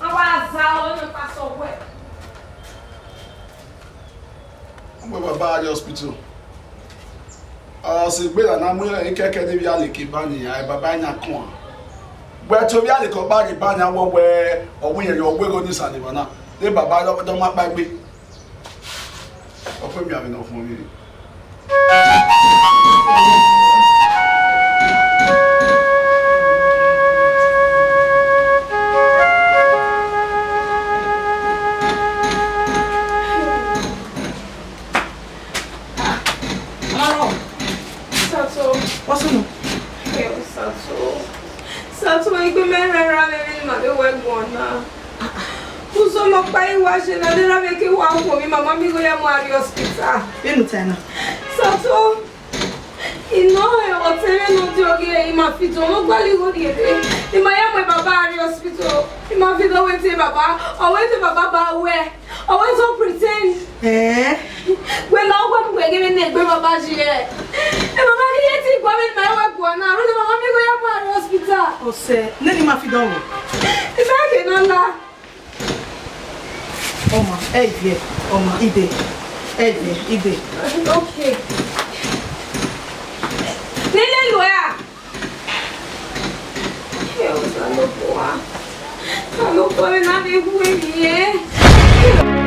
A wa zẹ ọni ọkpa sẹ wẹ. Ọ mu baba rrie hospital. Ọ sẹ egbe na na mu ekẹkẹ ne ivbiale ke ba ni, a baba yan kọn. Wẹ te ovbiale ke ọ kpa rrie ba ni, a wẹ wẹ ọ wẹ irẹn ye ọ wẹ igho ni sẹ evba na, ne baba dọ, dọ ma kpaegbe. Ọ kue miẹn avbe ne ọ khuọnmwi rre. Sato. What's wrong? Hey, Sato. Sato, egbe mẹ rre ra vbe emwi ne ima vbe wẹ guan na. Uzọmọ ọkpa i wa ye na, de ra vbe ke wa khuọnmwi, mama miẹn igho ya mu a rrie hospital. Vbene u ta na? Sato, I nọ ọtẹn mwẹ ne ọ di ọghe ima fi dọn ne ọ gualọ igho rrie dee. Ima ya mu baba a rrie hospital. Ima fi dọn wẹ te baba, ọ wẹ te baba ba wẹ. Ọ wẹ te pretend. Eh? Wẹ la ọgua mu wẹ ghe vbene egbe baba yi ẹ. E baba ni ye te igua vbene ima ya wẹ guan na, rhunmwuda mama miẹn igho ya mu a rrie hospital. Ọsẹ, nene ima fi dọn wẹ. Ima ke na la. Ọma, ẹ i viẹ, ọma, igbe, ẹ i viẹ, igbe. Okay. Nene lu ẹ a? Ẹ Osanobua, Osanobua vbe na vbe hu emwi ẹn.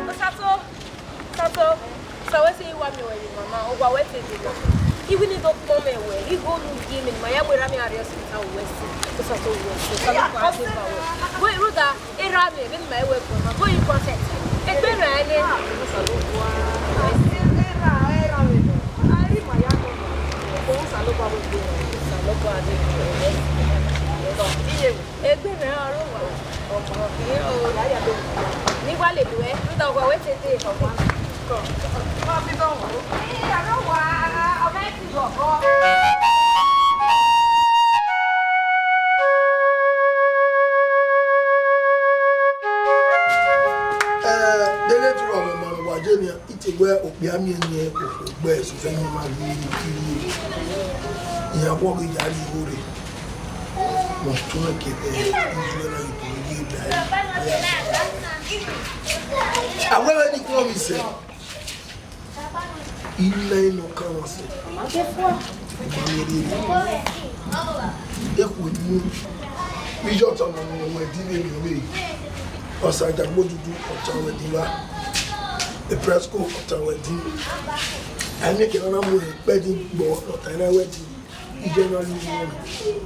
Osato. Sato, sa wẹ sẹ wa miẹn wẹ vbe mama, ọ wa wẹ te deba. Iwinna do kpọnmwẹ wẹ, igho ne u ye mẹ ne ima ya werriẹ amẹ a rrie hospital wẹ sẹ. Osato wẹ sẹ, Osanobua te ba wẹ. Wẹ rhunmwuda, erha mwẹ, vbene ima i wẹ guan na, do yi guan sẹtin. Egbe rran nẹ. Osanobua, erha, erha mwẹ nọ. A rhie ima ya guan na. Osanobua wẹ gbe. Osanobua te ba wẹ. Iye wẹ. Egbe mwẹ ọre uwa. Ọmọ, iye o, ya ya do. Ne I wa lele uẹ, rhunmwuda uwa wẹ te dee. Ọmọ, ma fi dọ wọ. Iye ọre uwa, ọmọ ẹ ti bọ. Eh, dede tu ọmọ, ọmọ, wa je nia. I te wẹ okpia miẹn yin okhuo gbe ẹsufẹ ne ima ghi ru, iran vbe ọ ghi ya rrie igho rre. Mẹ ọtuẹn ke vbe Israel na ghi tọn ghi la ẹre. A wẹ vbene I guọmwi sẹ, I la ẹre ne ọ kan mwẹ sẹ. Ekhue unu, vbe iye ọtẹn ọmọ ne ọ wẹ ẹdin vbe emwi ọvbehe, Osa Dagbodudu ọtẹn wẹ ẹdin evba, Epresco ọtẹn wẹ ẹdin. A i miẹn ke ne ọ na mu ekpẹdin gbọ ne ọtẹn na wẹ ẹdin. Iye na lu unu,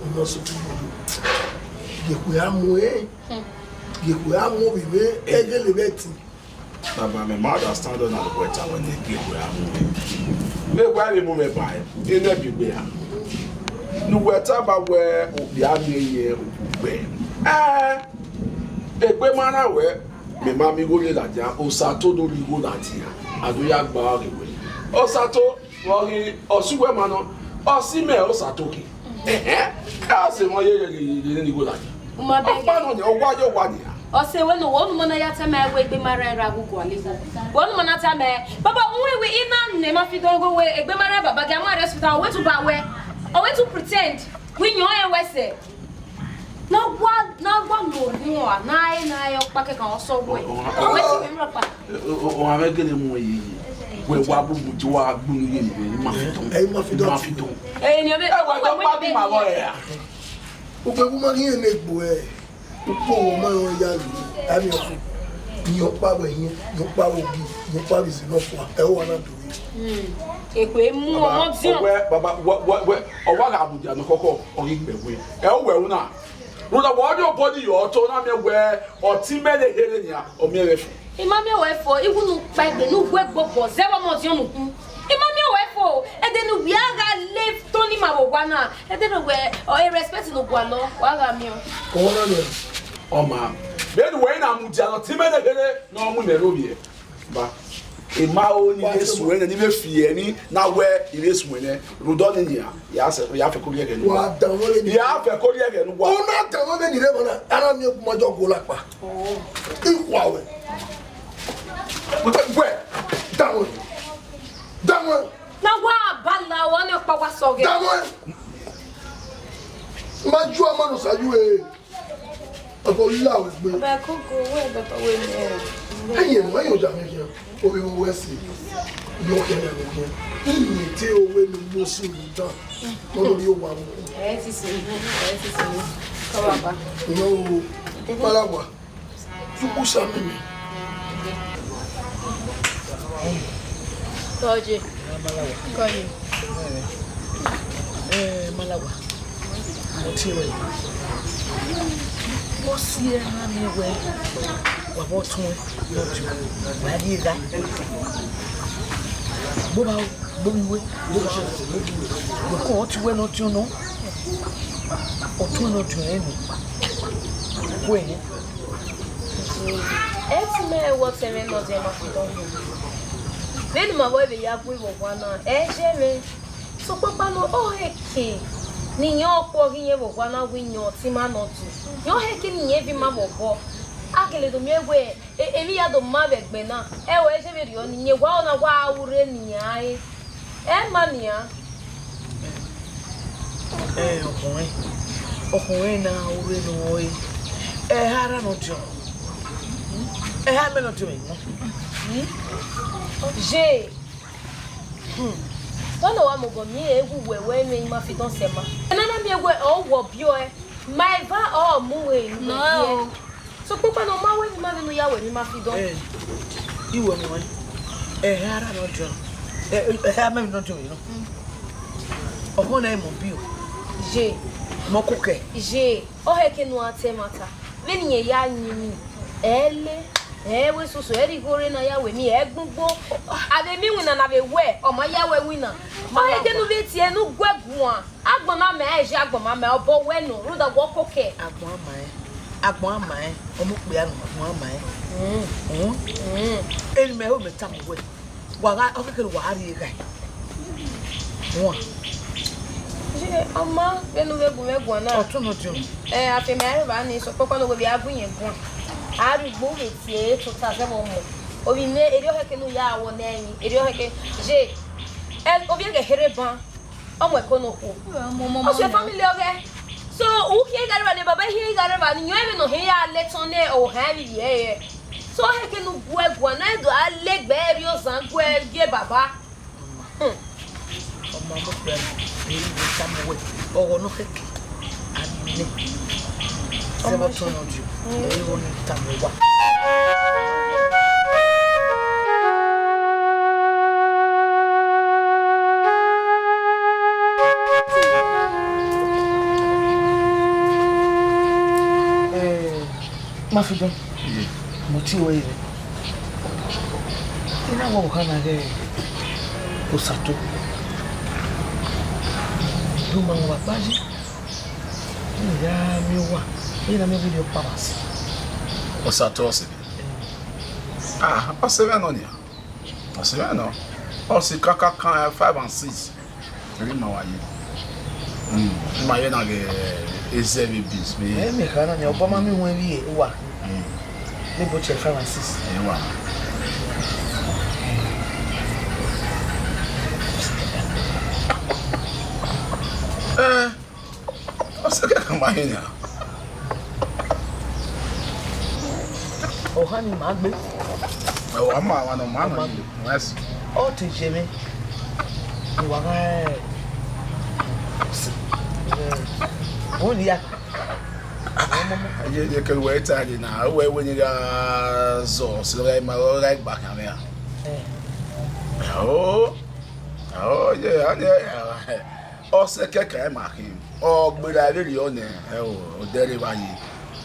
ọmọ sẹ otu gbọdọ. Gie ekhue a mu ẹre, gie ekhue a mu ovbi mwẹ, ẹghẹ levbe ẹtin. Baba, mẹ ma understand ọna ne uwẹ ta wẹ ne egbe wẹ a mu mwẹ. Vbe wẹ vbe mu mwẹ ba ẹnẹ bi egbe ra? Ne uwẹ taba wẹ okpia miẹn yin okhuo gbe. Ẹn, egbe ma na wẹ, mẹ ma miẹn igho rre ladian, Osato do rhie igho ladian, a do ya gba ọghe wẹ. Osato, vbe ọ ghi, ọ si uwẹ ma nọ, ọ si mẹ Osato ke. Ẹhẹn, ka sẹ emọ ye ye ye ye ne igho ladian. Uma bẹghe. Ọkpa nọ nia, ọ wa ye, ọ wa nia. Ọ sẹ wẹ ne uwẹ ọnumọ na ya tama ẹre wẹ egbe ma rran ra gu gualọ igho. Wẹ ọnumọ na tama ẹre. Baba, uwẹ wẹ I na nẹ ma fi dọn igho wẹ egbe ma rran baba, gie a mu a rrie hospital, ọ wẹ to ba wẹ. Ọ wẹ to pretend. Wẹ yọn ẹre wẹ sẹ. Na wa, na wa no orhiọn a, na ẹre, na ẹre ọkpa kẹkan ọ sẹ wẹ. Ọ, ọ, ọ, ọ wẹ si vbe mrẹ ọkpa. Ọ, ọ, ọ, ọ, a vbe gele mu ẹre ye. Wẹ wa bu mu, wa gbe unu ye, ma fi dọn. Ẹ, ma fi dọn. Ma fi dọn. Ẹ, ni ọ vbe, ẹ, wẹ wẹ dọ wẹ pa bi ma vbọ ẹre a. Ukpẹ gu ma ghi rẹn ne egbe ẹre, ukpẹ ọmwa ma rẹn ya lu, a miẹn ọkhu. Iyẹn ọkpa vbe ẹhiẹn, iyẹn ọkpa vbe ogi, iyẹn ọkpa vbe izi nọfua, ẹ i wa na do re. Hmm. Ekpe mu ọmọ diọn. Baba, wẹ, baba, wẹ, wẹ, wẹ, ọ wa gha mudia ne ọkhọkhọ, ọ ghi gbe ẹwe. Ẹ i wẹ ru na. Rhunmwuda wẹ ọ rhie obọ ni yọ, ọ to na miẹn wẹ ọtẹn mwẹ ne kherhe nian, ọ miẹn vbe fo. I ma miẹn wẹ fo, iwu ne u kpa egbe, ne u gu egbe obọ, zẹ vbe ọmọ diọn ne u gu. I ma miẹn wẹ fo, ẹdẹ ne uwẹ a gha le Tony ma vbe owa na, ẹdẹ ne wẹ, ọ, e respect ne u gualọ, wa gha miẹn. Ọmọ na miẹn. Ọ ma. Vbene uwẹ i na mudia ne ọtẹn mwẹ ne kherhe, ne ọ mu imẹ rre ovbiẹ. Ba, I ma ho ne I vbe suẹn nẹ, ne I vbe fi ẹre ni na wẹ I vbe suẹn nẹ, rhunmwuda ọnii nian, ya sẹ, ya fẹ ko rhie ẹghẹ ne uwa. Wa danmwẹ vbene I ya fẹ ko rhie ẹghẹ ne uwa. U na danmwẹ vbene I rre emwa na, a na miẹn gu ma jọ guo lakpa. I khua wẹ. Wẹ, danmwẹ. Danmwẹ. Na wa ba la o, ọnii ọkpa wa sẹ ọghẹ. Danmwẹ. Ma ju ama ne Osa yu ẹre. Ọkọ la wẹ gbe. Ọba ẹkọ go wẹ dọtọ wẹ ni ẹ. Ẹyẹ nọ, ẹyẹ ọja mẹ khian. Ovbi vbe wẹ si. Yọ khian ya mẹ khian. Iyẹn te owẹ ne mo si ni dan. Mo do ri owa mu. Ẹ ti sẹ, ẹ ti sẹ. Kọ baba. No, Malawa. Tuku sa mi mi. Kọje. Kọye. Eh, Malawa. Mo tie wẹ. Mo si ẹre na miẹn wẹ wa vbe ọtuẹn ne ọdiọn, wa rhie gha. Gboba o, gboba iwe, gboba o, gboba iwe. Wẹ kọ ọtẹn wẹ ne ọdiọn nọ. Ọtuẹn ne ọdiọn rẹ nọ. Wẹ nẹ. Ẹ ti mẹ wẹ ọtẹn mwẹ ne ọdiọn ma fi dọn. Vbene ima vbe ya gu vbe owa na, ẹ ye mwẹ. Sokpakpa nọ, ọ hẹ ke ne iyẹn ọkpọ ghi yẹn vbe owa na wẹ iyẹn ọtẹn ima nọ do. Iyẹn ọ hẹ ke ne iyẹn vbe ima vbe obọ. A gele do miẹn wẹ, e, emwi ya do ma vbe ẹgbẹe na. Ẹ o, ẹ ye vberriọ ne iyẹn wa ọna wa ru rre ne iran re. Ẹ ma nian. Ẹ, ọkhọnmwẹ, ọkhọnmwẹ na ru rre ne ọ re. Ẹ ha ra nọ diọn. Ẹ ha mẹ nọ diọn emọ. Ye. Hmm. Tọnọ wa mobọ miẹn egwu wẹ wẹ emwi ima fi dọn sẹ ma. Ẹ na na miẹn wẹ ọ wọ biẹ ọe. Ma eva ọ mu wẹ enu. No. Sokpakpa nọ, ọ ma wẹ emwi ima vbe ne u ya wẹ emwi ima fi dọn. Eh, I wẹ muẹn. Ẹ ha ra nọ diọn. Ẹ, ẹ ha mẹ emwi nọ diọn emwi nọ. Ọkhọ na mọ biẹ o. Ye. Mọ kukẹ. Ye. Ọ hẹ ke ne u ra ta ẹmwata. Vbene irẹn ya yin emwi, ẹ le, ẹ wẹ soso, ẹ rhie igho rre ne a ya wẹ emwi, ẹ gbugbo. A vbe miẹn iwinna ne a vbe wẹ, ọ ma ya wẹ iwinna. Ọ hẹ ke ne u vbe tie ne u gu ẹre guan. Agbọn na ma ẹ, ẹ ye agbọn ma ma ẹ, obọ wẹ nọ, rhunmwuda wẹ ọ koko ẹre. Agbọn a ma ẹ, agbọn a ma ẹ, ọmọ okpia nọ, agbọn a ma ẹ. Mm. Mm. Mm. Eni mẹ ho mẹ tama wẹ, wa gha, ọ kekere wa gha rhie ghae. Wan. Ye, ọ ma, vbene u vbe gu mwẹ guan na. Ọtẹn nọ diọn. Ẹ, a fe ma rre evba ni, sokpakpa nọ, wẹ vbe a gu iyẹn guan. A rhie ugbo vbe tie tota zẹ vbe ọmọ. Ovbi mwẹ, erriọ ọ hẹ ke ne u ya wọ nẹ ẹyin, erriọ ọ hẹ ke, ye. Ẹ, ovbi ẹghẹ kherhe ban. Ọ mu ẹko ne okhuo. Ọ suẹ family ọghẹ. So, u khian ighareva ne baba, i khian ighareva ne iyẹn, ẹmwẹ ne ọ khian ya le etọn ne ohan ẹvbi ivbi ẹre. So, ọ hẹ ke ne u gu ẹre guan, ne a do a le egbe ẹre rrie ozan gu ẹre ye baba. Hmm. Ọ ma mu okpia na, ẹ i vbe tama wẹ, ọghọ ne ọ khẹke, a nẹ. Zẹ vbe ọtẹn nọ diọn, ẹ i vbe ne tama wa. Eh, Mafidọn, mo tie wẹ yẹ. I na wẹ ọvbokhan na ghe Osato. Do ma wa kpa yi. I ya miẹn owa, I na miẹn wẹ ọ kpa wa si. Osato ọse. Ah, ọse mwẹ nọ nia. Ọse mwẹ nọ. Ọse kakakan, eh, five and six. Ẹre ima wa ye. Mm. Ima ye na ghe eze vbe beans vbe. Ẹ mẹ kha na nia, obọ ma miẹn uwẹ vbe uwa. Mm. Vbe bo tie five and six. Ẹ wa. Eh. Ọse kẹkan ma hin nia. Ohan ni ma gbe. Ẹ wa ma wa nọ ma nọ ni. Yes. Ọ te je mwẹ. Ni wa gha ẹ. Ẹ, o ni ya. Ye, ye kẹ wẹ ta ye na, wẹ wẹ ni gha zọ, sẹ gha ma gha gba kan mẹ a. Eh. Oh. Oh, yeah, ani, ọsẹ kẹkan ma khin. Ọ gberra vberriọ nẹ, ẹ o, ọ dẹrẹ evba ye.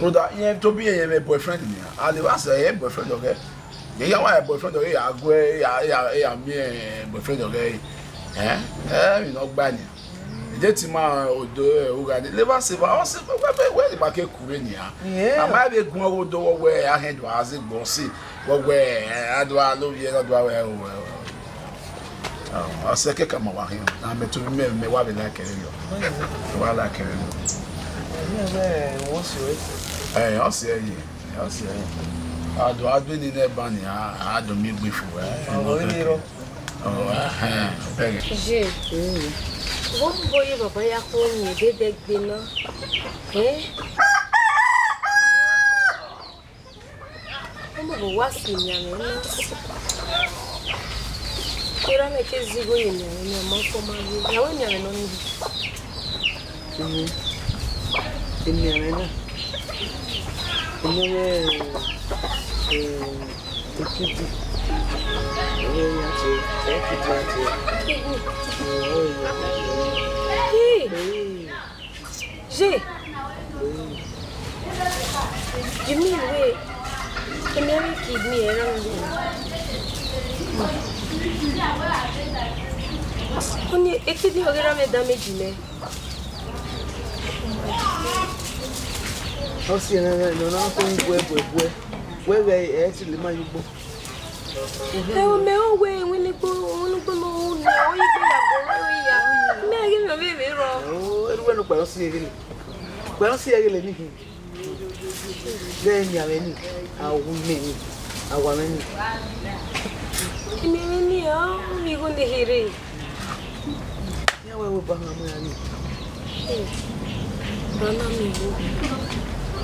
Rhunmwuda, irẹn tobọ irẹn mwẹ boyfriend nian. And evba sẹ irẹn boyfriend ọghẹ. Ye ya wa boyfriend ọghẹ, ya gu, ya, ya, ya miẹn boyfriend ọghẹ. Eh? Eh, emwi ne ọ gba nian. Ede ti ma odo, eh, ugha ni. Leva se va, ọ se, wẹ, wẹ, wẹ, wẹ, ma ke kure nian. Yeah. A ma vbe gun ọghe odo wẹ, wẹ, a hẹn do a ze gbọ si. Wẹ, wẹ, eh, a do a lo vbiẹ, a do a wẹ, wẹ, wẹ. Ọ sẹ kẹkan ma wa khin, na mẹ to mẹ, mẹ wa vbe like ẹre yọ. Mẹ wa like ẹre yọ. Ẹmwẹ wẹ, wọ si ẹre. Eh, ọ si ẹre, ọ si ẹre. A do a do ni nẹ ban ni, a, a do mi gbe fu, eh. Ọ, ọ, ọ, ẹhẹn, bẹghe. Ye. Vbọ vbọ ye baba ya khuo ni ebe dẹ gbe na? Eh? Ọmọ vbe wa si emianmwẹ na. Erha mwẹ ke zẹ igho ye emianmwẹ ne ọ ma kọ ma ye. Ya wẹ emianmwẹ nọ nii. Emianmwẹ na. Emianmwẹ, eh, ekidi. Ọmọ ya te, ekidi ya te. Ekidi. Hey! Hey! Ye. You mean wẹ emianmwẹ kidney ẹre rhan vbe? Ọni ekidney ọghe erha mwẹ damage nẹ. Ọ si ẹre ne ọ na kọ guẹ guẹ guẹ. Wẹ vbe ẹ ti le ma ye ugbo. Ẹ o, mẹ o wẹ iwinna igbo, iwinna igbo ne u na, ọ ye igbe ya gbe oro ya. Mẹ ghi nọ vbe vbe rrọọ. O, erha uwẹ ne ukpẹ ọ si ẹghẹ le. Ukpẹ ọ si ẹghẹ le ni hin. Vbe emianmwẹ ni, a wu mẹ ni, a wa mwẹ ni. Emianmwẹ ni, ọ, igho ne kherhe. Iran wẹ wẹ ba hama iran ni. Rana mi igho.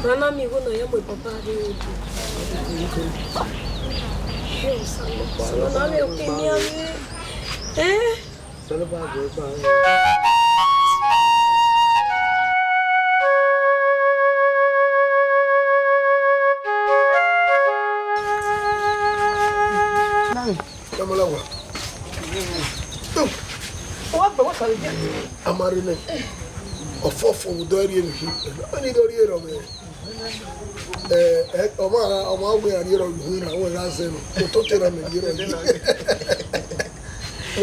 Rana mi igho ne ọ ya mu baba rre odu. Rana mi igho. Eh? Solo ba gbe ba. Nani. Kamala wa. Wa gbe wa kare dia. Amare ne. Ọfọfọ vbe odọ rhie emwi khin. Ọni do rhie rọ mwẹ. Eh, eh, ọmwa, ọmwa wẹ a rhie rọ yuhu iran, wẹ gha zẹ nọ. Otote na mẹ rhie rọ yuhu.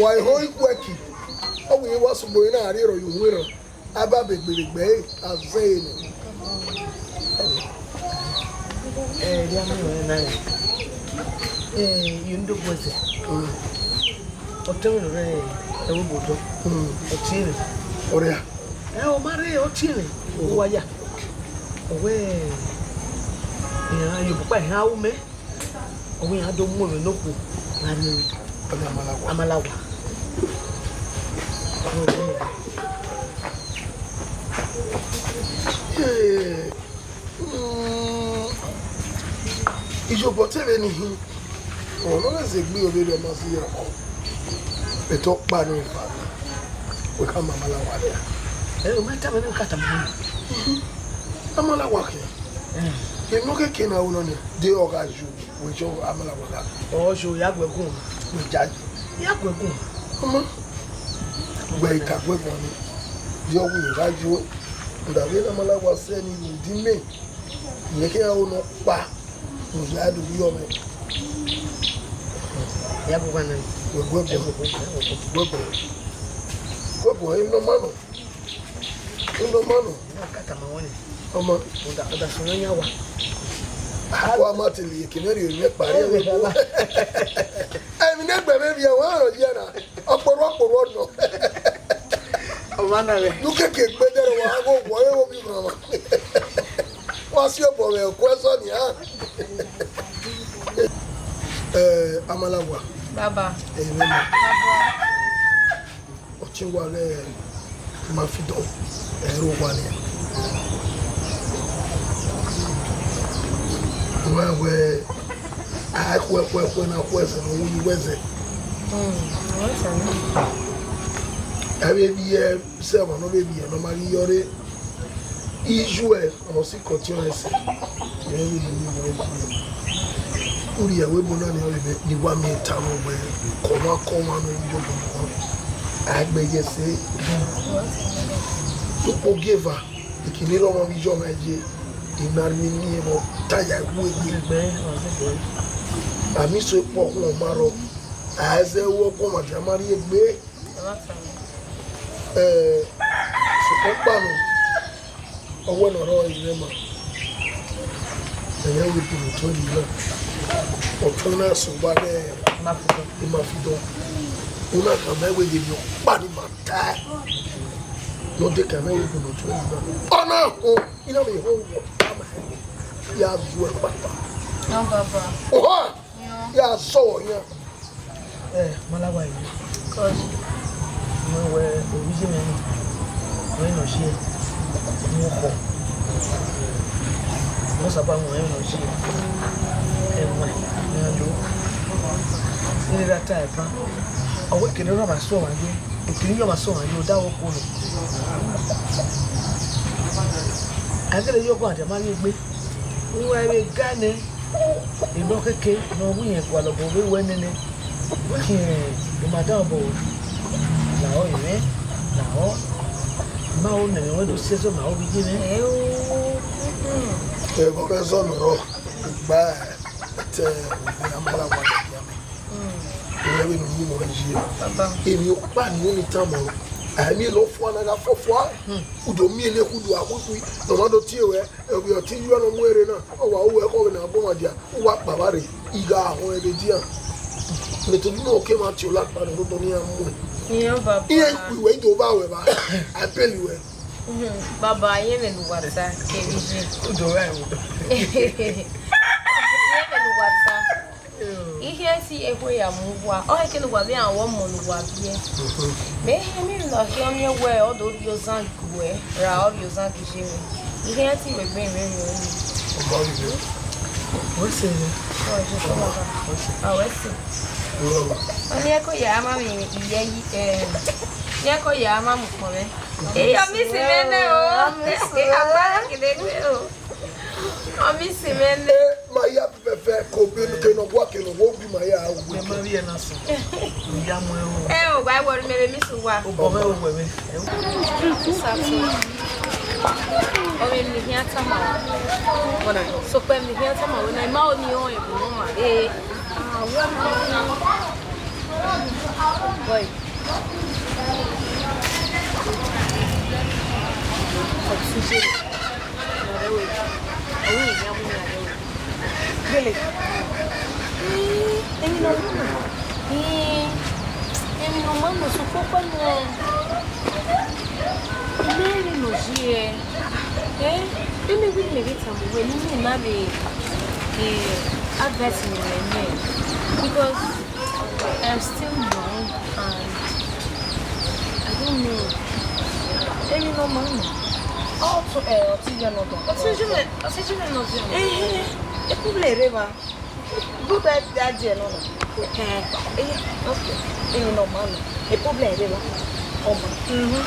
Wa ehọ ikuẹki. Ọ wẹ wa sugbo iran a rhie rọ yuhu iran. Aba be gbelegbe ẹre, a zẹ ẹre nọ. Eh, dia mi wẹ na. Eh, you ndo boy. Mm. Ọ te mwẹ rẹ ẹvbo odọ. Mm. Ọ tie mwẹ. Ọrịa. Ẹ, ọ ma rre, ọ tie mwẹ. Mm. Ọ wa ya. Ọ wẹ, iran ye obukpa, iran ru mẹ. Ọ wẹ iran do mu mwẹ ne okhuo gha rrie. Ọ wẹ Amalawa. Amalawa. Ọ wẹ. Ee. Mm, iyobọ te vbe ni hin, ọ nọ vbe zẹ egbe ovbi erha ma si ya kọ, bẹtẹ ọkpa ni eva na, wẹ ka ma Amalawa nia. Ẹ, ọ ma tama ne ka tama. Amalawa khian. Emwi ne ọ keke na ru nọ nia, de ọ gha yo, wẹ jọ Amalawa gha. Ọ yo, ya gu ẹre gun. Wẹ ja yo. Ya gu ẹre gun. Ọmọ, wẹ I ka gu ẹre gun ni, de ọ wẹ I gha yo, rhunmwuda vbene Amalawa sẹ ni ru di mẹ. Imẹ ke iran ro ne ọ kpa ne u ya do rhie ọmwẹ. Ya gu ẹre gun. Wẹ gu ẹre gun. Gu ẹre gun. Gu ẹre gun, emwi ne ọ ma nọ. Emwi ne ọ ma nọ. Ọmọ. Wa ma te le eke ne rhie emwi ẹkpa rhie vbe ebo. Emwi ne egbe mwẹ vbiẹ, wa rọ yi na. Ọkpọrọ, ọkpọrọ nọ. Ọmọ na rẹ. Ne u keke gbe dẹrẹ wa gho wọ ẹre vbe obi rran mwa. Wa si obọ mwẹ, ọkuẹsọ nia. Eh, Amalawa. Baba. Amen. Baba. Ọtẹn wa ghẹ ma fi dọ ẹre owa nian. Wẹ wẹ a khuẹ khuẹ khuẹ na khuẹ ẹsẹ ne ọ wu yi wẹ ẹsẹ. Mm, ọ sẹ nẹ. Ẹ vbe vbiẹ sẹ ọmwa ne ọ vbe vbiẹ ne ọ ma ghi yọ rre. Ijuẹ ọ si kọtiọn ẹse, ẹ vbe ne uwa ye. Urhi ẹvbo ebo na ni ọ vbe mwẹ ne I wa miẹn tama wẹẹ, kọmwa kọmwa ne ọ vbe yo ọmwa, a gbe ye ẹse. Sokpan ogieva, I kini rre ọmwa vbe iye ọmwa ye, I na miẹn eni vbe ọ ta ya iwu egbe. A miẹn iso ekpọ ọkhuẹn ma rrọọ, a zẹ ru ọguọmwadia ma rrie egbe. Ẹ, sokpan ọkpa nọ, ọ wẹ ne ọ rrọọ ẹre ima, ẹmwẹ wẹ gu ne otọ rri na, ọtẹn na sẹ uwa ne ima fi dọn. Una khama wẹ vbene ọkpa ni ma tae, ne ọ dekẹe ẹmwẹ wẹ gu ne otọ rri na. Ọ na họn, I na vbe họn wẹ, ọ tama ẹre, ya gu ẹre kpakpa. Oha! Ya zọvbe ọyan. Ẹ, ma la wa yi. Mẹ wẹ ovbi iye mwẹ ni, ọ rẹn ne ọ ye, mu ọkhọ. Ọ saba mu ẹn ne ọ ye. Ẹwaẹn, iran yo. Ẹ ra ta ẹban. Ọ wẹ kene ọ ma sẹ ọmwa yo, ekene ọ ma sẹ ọmwa yo, da wẹ okhuo nọ. A gele ye ọguọmwadia ma rrie egbe. Uwa vbe ga nẹ. Ebe ọ keke ne ọ wu irẹn gualọ obọ vbe wẹ nene, wẹ khian ima dan obọ, lahọ mwẹ, lahọ. I ma ho nene wẹ do si ẹzọ ma ho vbe iye mwẹ. Ẹghẹ ọghe ẹzọ ne ọ rrọọ, gba te a ma la wa lẹ ya mẹ. Ẹ vbe ne u yi mọ ye. Emwi ọkpa ni unu tama, a miẹn ne ọ fua na gha fọfua, u do miẹn ne ekhudu a khuikhui ne ọ ma do tie ruẹ. Ovbi ọtẹn iyuẹ ne ọ mu ẹre na, ọ wa ru ẹkhọ vbe ne a bu ọmwa dia, u wa kpa vba rre, I gha họn ẹre dia. Mẹ to gbe oke mwa tie ọla kpa ne odọ ne iran mu ẹn. Iran baba. Iran ku iwẹ, I do vba ruẹ evba, a peli ruẹ. Baba, I rẹn vbene uwa ta, kevbe iye. U do ra ẹvbo. I rẹn vbene uwa ta. I khian si ekhue ya mu uwa, ọ khẹke ne uwa vbe rẹn ọmọ ne uwa biẹ. Mẹ hia emwi ne ọ khian miẹn wẹ ọ do rhie ozan gu uẹ, ra ọ rhie ozan gu iye mwẹ. I khian te wẹ egbe mwẹ rẹn ọnii. Ọ ma rhie. Wẹ sẹ vbe? Ọ je sẹ baba. A wẹ sẹ. Ọ ni ẹko ya ma mwẹ iyẹ yi, eh, ni ẹko ya ma mu ukpọn mwẹ. Eyo miss mwẹ nẹ o. Agba kede gbe o. Ọ miss mwẹ nẹ. Eh, ma ya fẹfẹ ko be ke nọ gua ke nọ wo bi ma ya wo. Ẹ ma vbiẹ na sẹ. Ya mu ẹro. Ẹ o, wa wọrọ mẹ vbe miss uwa. O bọ mẹ o wẹ mẹ. Satu. Ọ vbe miẹn ihian tama. Ọna, sokpan miẹn ihian tama wẹ na, I ma ho ne I rẹn ẹvbo ma. Eh. Boy. Ọtẹn Jerry. Ọrẹre. Ọwẹ ya mu ya rẹre. Gele. Emwi ne ọ ma nọ. Emwi ne ọ ma nọ, sokpan ọkpa nọ. Imẹ rẹn ne ọ ye. Eh? Emwi ne mẹ vbe tama wẹ ne I na vbe, eh, advice ne I mwẹ. Because I'm still young and I don't know. Emwi ne ọ ma nọ. Ọ tọ, eh, ọtẹn ye nọ dọ. Ọtẹn ye, ọtẹn ye nọ dọ. Eh, eh, eh. E problem rre evba. Good idea nọ na. Eh, eh, okay. Emwi ne ọ ma nọ. E problem rre evba. Ọ ma. Mhm.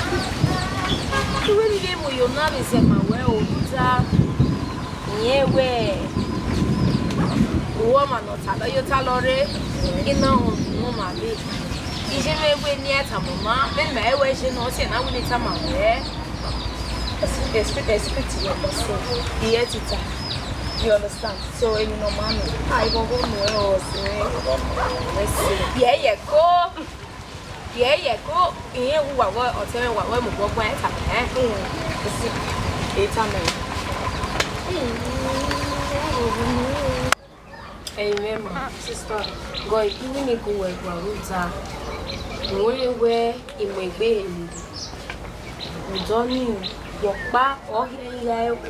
Iwe ni ye mu yo na vbe zẹ ma wẹ o, ta. Rẹn wẹ, uwẹ ọmwa ne ọ talọ ye, ọ talọ rre, I na họn ne ọ ma vbe. Iye mwẹ wẹ ne I tama ọmwa, vbene mẹ wẹ iye ne ọ si na wẹ ne I tama wẹ. Expect, expect yourself. Iye tita. You understand? So, emwi ne ọ ma nọ. Ah, I go go no, eh, oh, sẹ. Let's see. Yeah, yeah, go. Ye, ye, ko, irẹn wu wa wẹ ọtẹn mwẹ wa wẹ mu gbọgbọn ẹn tama ẹn. Mm. Esi, e tama ẹn. Mm. Ẹi mwẹ ma, sister, gọ iwinna gu wẹ gua ru da. Wẹ wẹ imọ egbe ehe ni. Udọ ni, wẹ ọkpa, ọ hia iran obi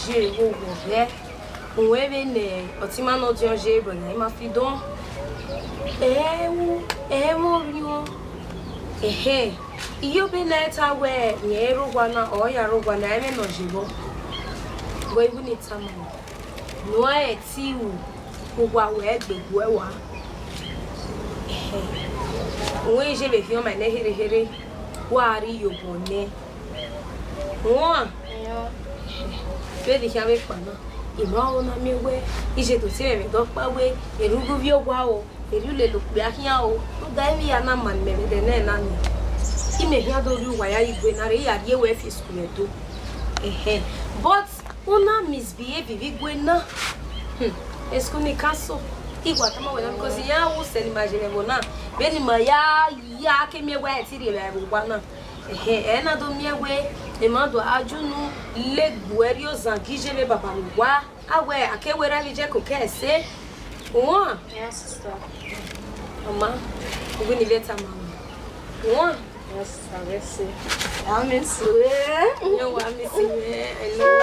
ye vbe owọ ghẹ. Uwẹ vbene ọtẹn ima ne ọdiọn ye, brother, ima fi dọn. Ẹhẹ wu, ẹhẹ mwẹ orhiọn. Ẹhẹ, iyobọ ne a ta wẹ, rẹn rre owa na, ọ ya rre owa na, ẹmwẹ ne ọ ye vbọ. Wẹ iwu ni tama, ne uan ẹtin ru, uwa wẹ gbe guẹ wa. Ẹhẹ, uwẹ ye vbe khian ma nẹ herheherhe, wa rri iyobọ nẹ. Uan. Vbene I khian vbe kpa na, I ma ho na miẹn wẹẹ, iye do tie mwẹ vbe ẹdẹ ọkpa wẹẹ, erhurhu ivbi owa o, erriọ lele okpia khian o, rhunmwuda emwi hia na ma ne imẹ vbe ẹdẹ nẹ na nia. Imẹ khian do rhie uwa ya ye igue na rre, I ya rhie wẹ fi school ẹdo. Ẹhẹn. But u na misbehave vbe igue na. Hmm. School ni cancel. I wa tama wẹ na, because iran ru sẹ ne ima ye vbe ẹvbo na, vbene ima ya, ya ke miẹn wẹẹ ẹ ti rhie vbe ẹvbo owa na. Ẹhẹn, ẹ na do miẹn wẹẹ, emwa do a ju unu, legbu ẹrriọ ozan gie iye vbe baba vbe owa. A wẹẹ, a ke werriẹ vbe ijẹko ke ẹse. Uwan? Yes, sister. Ọ ma, uwẹ ne I vbe tama ruẹ. Uwan? Yes, sister, vbe ẹse. I miss you. Iran wa miss you, eh? I know.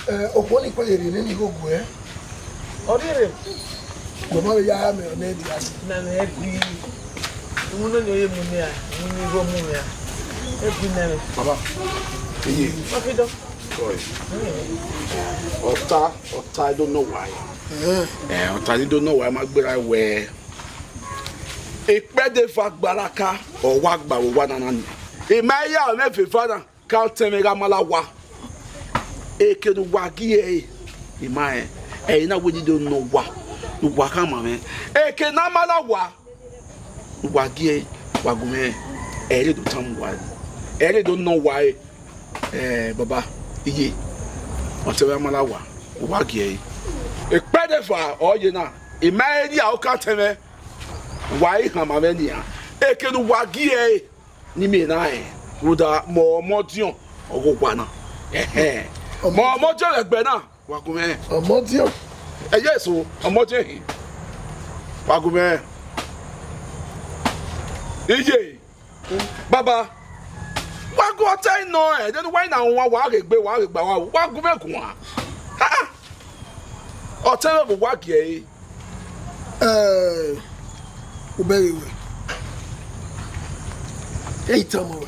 Eh, okhuo ni kpe ye rhie nene igho guẹ. Ọ rhie rre. Wẹ ma vbe ya mẹ ọnẹ dia. Na mẹ bi. Uwẹ nọ ni ọ ye mu mẹ a, uwẹ ni igho mu mẹ a. E bi nẹ mẹ. Baba, iye. Ọ fi dọ. Sorry. Ọta, ọta I do nọ wa. Eh. Eh, ọta I do nọ wa, ma gbera wẹ. Ekpẹdẹ eva gbaraka, ọ wa gba vbe owa nana ni. I ma ya mwẹ vbe eva na. Ka otẹn mwẹ gha ma la owa, eke ne uwa gie ẹre, I ma rẹn, ẹre na wẹ ne I do nọ owa, ne uwa khama mwẹ. Eke ne a ma la owa, ne uwa gie ẹre, wa gu mwẹ rẹn, ẹre do tama uwa ẹre, ẹre do nọ owa ẹre. Eh, baba, iye, otẹn mwẹ a ma la owa, uwa gie ẹre. Ekpẹdẹ eva ọ ye na, I ma rẹn rhia oka otẹn mwẹ, wa i khama mwẹ nian, eke ne uwa gie ẹre. Ne imẹ na rẹn, rhunmwuda mẹ ọmọdiọn ọghe owa na. Ẹhẹn. Mẹ ọmọdiọn vbe ẹgbẹ na, wa gu mwẹ. Ọmọdiọn. Ẹ, yes o, ọmọdiọn hin. Wa gu mwẹ. Iye. Baba. Wa gu ọtẹn nọ, ẹ, de ne uwa i na wan, wa ghe gbe, wa ghe gba, wa, wa gu mwẹ guan. Ah, ah. Ọtẹn mwẹ vbe uwa gie ẹre. Eh, u bẹghe wẹ. E i tama wẹ.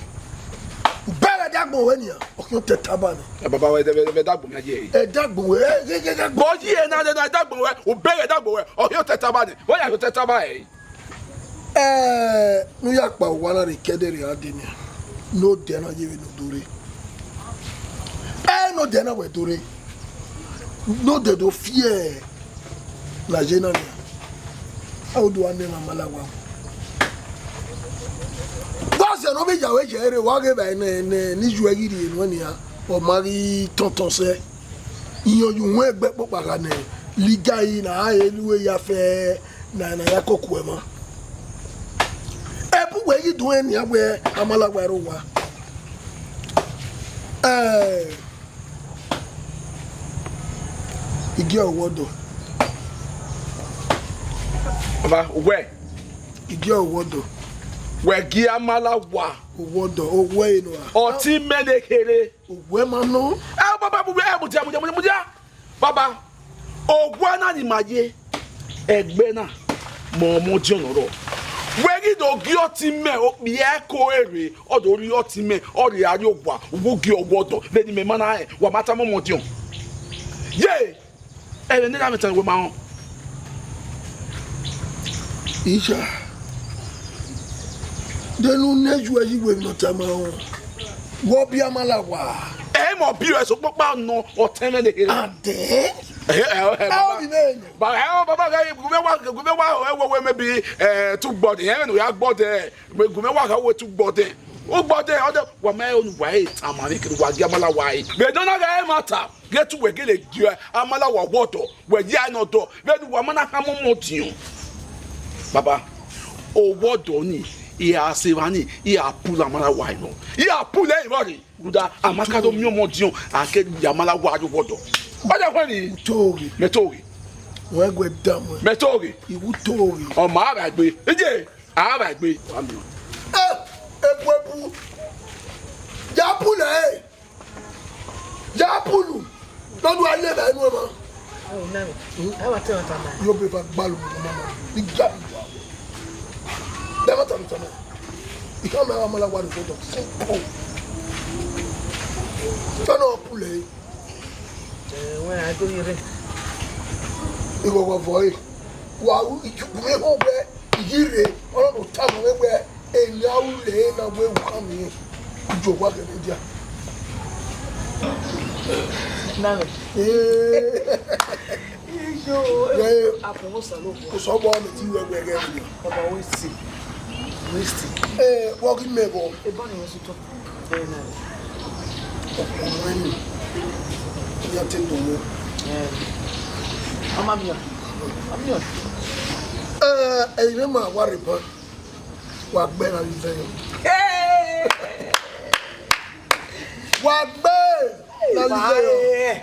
U bẹghe ẹdagbọn wẹ nian, ọ khian otọ ẹtaba nẹ. Eh, baba, wẹ, wẹ, wẹ, ẹdagbọn mẹ ye. Ẹdagbọn wẹ, eh, ghe, ghe, ghe. Bọ yi ena, ena, ẹdagbọn wẹ, u bẹghe ẹdagbọn wẹ, ọ khian otọ ẹtaba nẹ. Bọ ya khian otọ ẹtaba ẹre. Eh, ne u ya kpa owa na rre, ke ẹdẹ rre a dee nian. Ne odẹ na ye vbene u do rre. Eh, ne odẹ na wẹ do rre. Ne odẹ do fiẹ ne a ye na nian, a do a nẹ emwa amalawa. Wa sẹ ne ọ vbe ya ruẹ ye rre, wa ghe evbare ne, ne, ne iye ruẹ ghi rhie nuẹn nian, ọ ma ghi tọntọn sẹ. Iyan ye uhunmwu ẹgbẹ kpokpa gha nẹ, ligai na a he lu ya fẹ na, na ya koko ẹmwa. Ẹbu wẹ ghi do rẹn nian wẹ amalawa ẹre owa. Eh, I gie ọwọdọ. Baba, wẹ? I gie ọwọdọ. Wẹ gie amalawa. Ọwọdọ, owẹ enu a. Ọtẹn mẹ ne kherhe. Owẹ ma nọ. Eh, baba, mudia, mudia, mudia, mudia, mudia. Baba, owa na ni ma ye. Ẹgbẹ na, mẹ ọmọdiọn nọ rrọọ. Wẹ ghi do gie ọtẹn mẹ okpia ẹko rre, ọ do rhie ọtẹn mẹ, ọ rhie a rrie owa, u gie ọwọdọ, vbene imẹ ma na rẹn, wa ma tama ọmọdiọn. Ye, ẹmwẹ ne erha mwẹ ta wẹ ma rẹn. Iye, de ne u na yu ẹre yi wẹ ne ọ tama rẹn, wẹ ọ biẹ amalawa. Ẹ i mẹ ọ biẹ ẹre, sokpan ọkpa nọ ọtẹn mwẹ ne kherhe. Adẹ? Ẹ, ẹ, ẹ, baba. Ba, ẹ, baba, gu mwẹ wa, gu mwẹ wa, ẹ, wẹ, wẹ, maybe, ẹ, tu gbọdẹ, ẹ, ne u ya gbọdẹ, gu mwẹ wa gha wẹ tu gbọdẹ. U gbọdẹ, ọ dẹ, wa ma rẹn ne uwa i tama mwẹ, kevbe uwa gie amalawa ẹre. Vbe ne ọ na gha ma ta, ghẹ te uwẹ gele gie amalawa ọwọdọ, wẹ ya nọ dọ, vbene uwa ma na khama ọmọdiọn. Baba, ọwọdọ ni, I ra sẹ evba ni, I ra pull amalawa ẹre nọ. I ra pull ẹre vbọ rre. Rhunmwuda, a ma ka do miẹn ọmọdiọn, a ke ya amalawa rrie ọwọdọ. Ọ ya wẹ ni? U to ghe. Mẹ to ghe. Wẹ gu ẹre dan mu ẹre. Mẹ to ghe. I wu to ghe. Ọ ma vba egbe. Iye, a vba egbe. Wa miẹn. Eh, ebu ebu. Ya pull ẹre. Ya pull. Dọdu a lẹ vbe enu ẹmwa. Ẹ o, na mi. A wa tẹ ọta na. Yo be va gbalu mama. Ni ga. Dama tama tama. I ka ma amalawa rrie ọwọdọ. Simple. Tọ nọ pull ẹre. Eh, wẹ a do ye rre. Ighọghọ vọ ẹre. Wa u, i ju gu mwẹ họn wẹ, I ghi rre, ọ nọ ne u tama mwẹ wẹ, Eni a ru le na wẹ u khama irẹn, u jọ owa kẹdẹ dia. Na mẹ. Ee. Iyo, Ee. Agbọn Osanobua. Osanobua mẹ te wẹ wẹ ẹghẹ rẹ. Baba, we see. We see. Ee, wẹ ghi mẹ vbọ? Ebọ ni wẹ sutọ. Ee, na. Ọmọ ẹni, iran te tọn mwẹ. Ee. Ọma miẹn. Ọma miẹn. Ee, ẹi mwẹ ma wa rre ban. Wa gbe na lizẹ yọ. Hey! Wa gbe na lizẹ yọ. Wa, eh.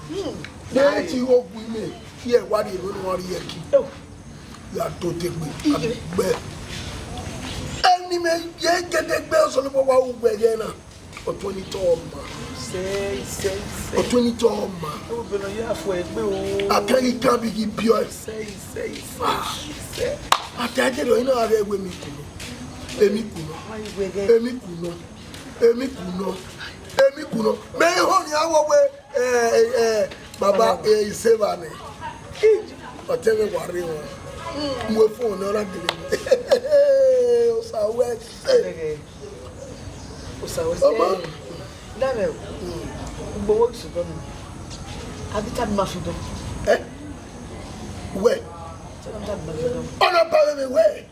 Hmm. Ne ti gho gu imẹ, iye wa rhie emwi ne uwa rhie ẹki. Oh. Ya to degbe, Iye. Abi gbe. Eni mẹ ye gedegbe Osanobua wa ru wẹ ẹghẹ na. Ọtuẹn ni tọ ọma. Sẹ, sẹ, sẹ. Ọtuẹn ni tọ ọma. Ẹ wo bẹlẹ ya fo egbe o. Akẹghi kan bi ghi biẹ ọe. Sẹ, sẹ, sẹ, sẹ. Ata ẹdẹ rẹ, ọ i na gha rre ẹwe emi kunọ. Emi kunọ. Wa yi wẹ ẹghẹ. Emi kunọ. Emi kunọ. Emi kunọ. Mẹ i họn ni a wọ wẹ, eh, eh, eh, baba, eh, iseva nẹ. Ọtẹn mwẹ wa rre wọn. Mu efun ne ọ na gele. Osa wẹ sẹ. Ẹghẹ. Osa wẹ sẹ. Ọma. Eh, na mẹ o. Ugbo wo sugọ nọ. A bi tama ima fi dọn. Eh? Wẹ. Tama ima fi dọn. Ọ na ba mwẹ wẹ.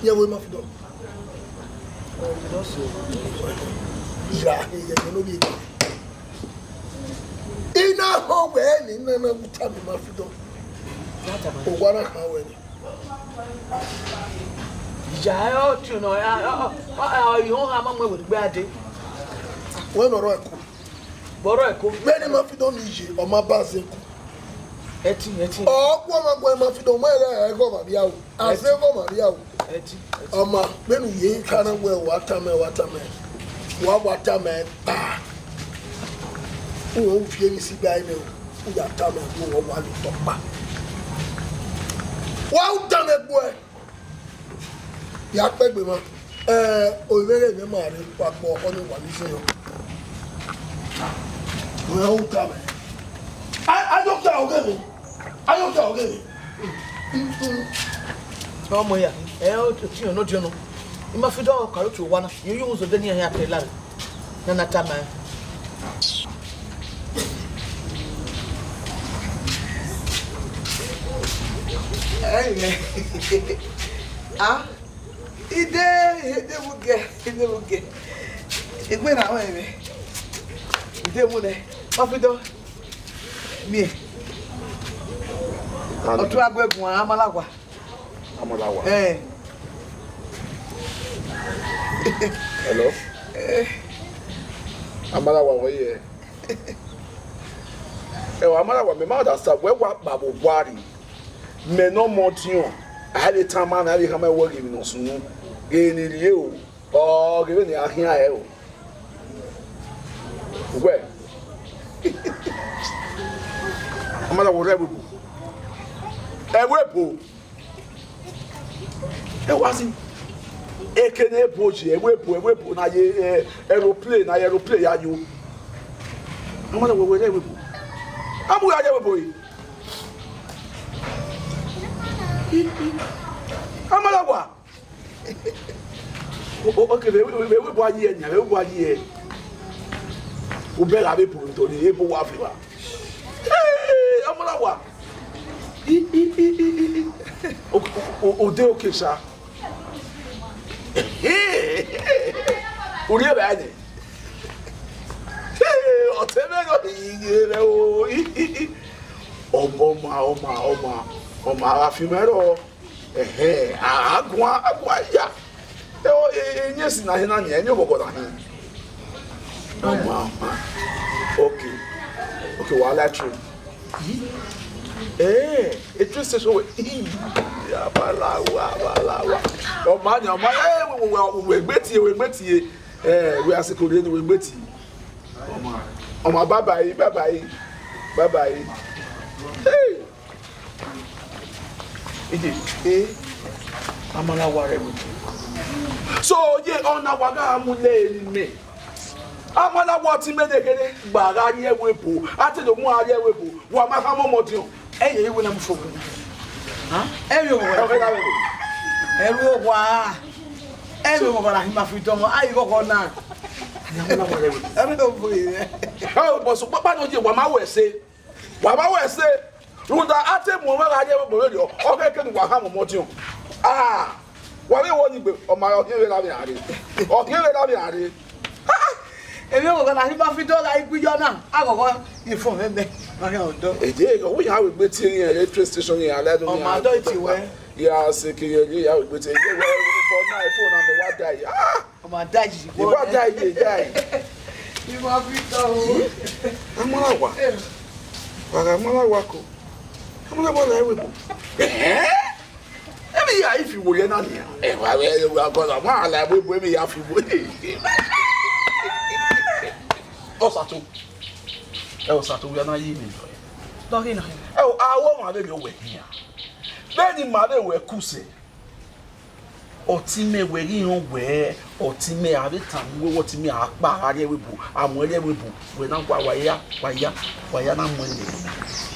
Yẹ wẹ ima fi dọn. Ọ, fi dọn so. Ya, ya, ya, no be. I na họn wẹ ne I na na gu tama ima fi dọn. Na tama. Owa na kha wẹ ni. Ya, ọ, tiọn nọ, ọ, ọ, ọ, ọ, ihọn ha ma mu ẹvbo gbe a dee. Wẹ nọ rọ ẹko. Bọrọ ẹko. Mẹ ne ima fi dọn ni ye, ọ ma ba zẹ ẹko. Ẹtin, ẹtin. Ọ, ọkpọ ma guẹ ima fi dọn, ma rẹ ẹghọ ma via o. A zẹ ẹghọ ma via o. Ẹtin, ẹtin. Ọma, vbene u ye ka na wẹ wa tama, wa tama. Wa, wa tama ta. U, u fi emwi si gba ẹre o. U ya tama, u wa wa lu tọkpa. Wa u tama gbe. Ya kpẹgbe mwa, eh, ovbi mwẹ ghe mwẹ ma rre, wa kpọ ọni wa ni zẹ yọ. Wẹ u tama. A, a do ta ọghe mwẹ. A do ta ọghe mwẹ. Ọmọ ya, ẹ, o ti ọnọ, di ọnọ. I ma fi dọ ka aro tuẹ owa na, I yu zode ne iran hia ke la. Na na tama. Ẹyẹ. Ah, ide, ide mu gẹ, ide mu gẹ. Egbe na wẹ mẹ. Ide mu nẹ. Ọ fi dọ. Miẹn. Ọtun agbẹgun a ma la wa. Amalawa. Eh. Hello? Eh. Amalawa, wẹ ye? Ẹ wa, Amalawa, mẹ ma understand. Wẹ wa kpavbe owa rre. Mẹ ne ọmọ ọdiọn. A vbe tama mwẹ, a vbe khama mwẹ wẹ ghe emwi ne ọ sunu. Ghe ne I rrie o. Ọ ghe vbene a khian hẹ o. Wẹ. Amalawa, ọ rre ẹvbo ebo. Ẹvbo ebo. Ẹ wa si. Eke ne ebo ye, ẹvbo ebo, ẹvbo ebo na ye, eh, aeroplane, na ye aeroplane ya yo. Amalawa, wẹ rre ẹvbo ebo. A mu ya ye ẹvbo ebo re. Amalawa. O, o, okay, vbe, vbe, vbe, vbe ebo a ye nian, vbe ebo a ye. U bẹghe avbe ebo ndo ni, ebo wa fi wa. Hey, Amalawa. I, i, i, i, i, i. O, o, o, o de okay, sha. U rhie vbe a nẹ? Ọtẹn mwẹ ghe ọ rhie rẹ o. Ọma, ọma, ọma, ọma, a gha fi mwẹ rrọọ. Ẹhẹn, a, a guan, a guan ya. E, o, e, e, iyẹn si na hin na nian, eni oghọghọ na hin. Ọma, ọma. Okay. Okay, wa la train. Ee, e train station wẹ. Ii, Amalawa, Amalawa. Ọma ni, ọma, ee, wẹ, wẹ, wẹ, wẹ gbe tie, wẹ gbe tie. Ee, wẹ asiko rre ni, wẹ gbe tie. Ọma, ọma, bye bye, bye bye. Bye bye. Hey. Ije, eh, Amalawa rre ẹvbo ebo. So, ye ọna wa gha mu le eni mẹ. Amalawa ọtẹn mwẹ ne kherhe gba gha rrie ẹvbo ebo. A te do mu a rrie ẹvbo ebo. Wa ma khama ọmọ ọdiọn. Ẹ ye, iwe na mu fo. Ha? Ẹ ye, owa. Ẹ ye, owa. Ẹrhu owa, ẹmwẹ ọghọ na hi ma fi dọmọ, a i ghọghọ na. Ẹmwẹ ọghọ rẹ. Ẹ, bọsọ, papa nọ ye, wa ma wẹ ẹse. Wa ma wẹ ẹse. Rhunmwuda a te mu ọmwa gha ye ẹvbo vberriọ, ọ khẹke ne uwa khama ọmọdiọn. Ah, wa vbe wọ ni gbe, ọ ma ọ khian vbe ra vbe a rre. Ọ khian vbe ra vbe a rre. Emwi ọghọghọ na hi ma fi dọ gha igu yọ na, aghọghọ ifun mwẹ mẹ, ma khian ọdọ. Ede, ọ wẹ ya vbe gbe tie rẹn, train station rẹn, alẹ do. Ọ ma dọ iti wẹ. Ya se ke ye, ye ya vbe gbe tie, ye wẹ, for now, phone na mẹ wa die. Ah! Ọ ma die. Wa die, die. Ima fi tọ o. Amalawa. Wa gha amalawa ko. Amalawa la ẹvbo ebo. Eh? Emwi ya i fi wo ye na nia. Ẹ wa, wa, wa, wa, wa la ẹvbo ebo, emwi ya fi wo. Osato. Ẹ, Osato, wẹ na yi mi lọ. Dọghe na. Ẹ, a wo ma vbe rhie owẹ khian. Vbene ima vbe wẹ kuse. Ọtẹn mwẹ wẹ ghi rẹn wẹ, ọtẹn mwẹ a vbe tama uwẹ wẹ ọtẹn mwẹ a kpa gha rrie ẹvbo ebo, a mu ẹre rrie ẹvbo ebo, wẹ na wa, wa ya, wa ya, wa ya na mu ẹre.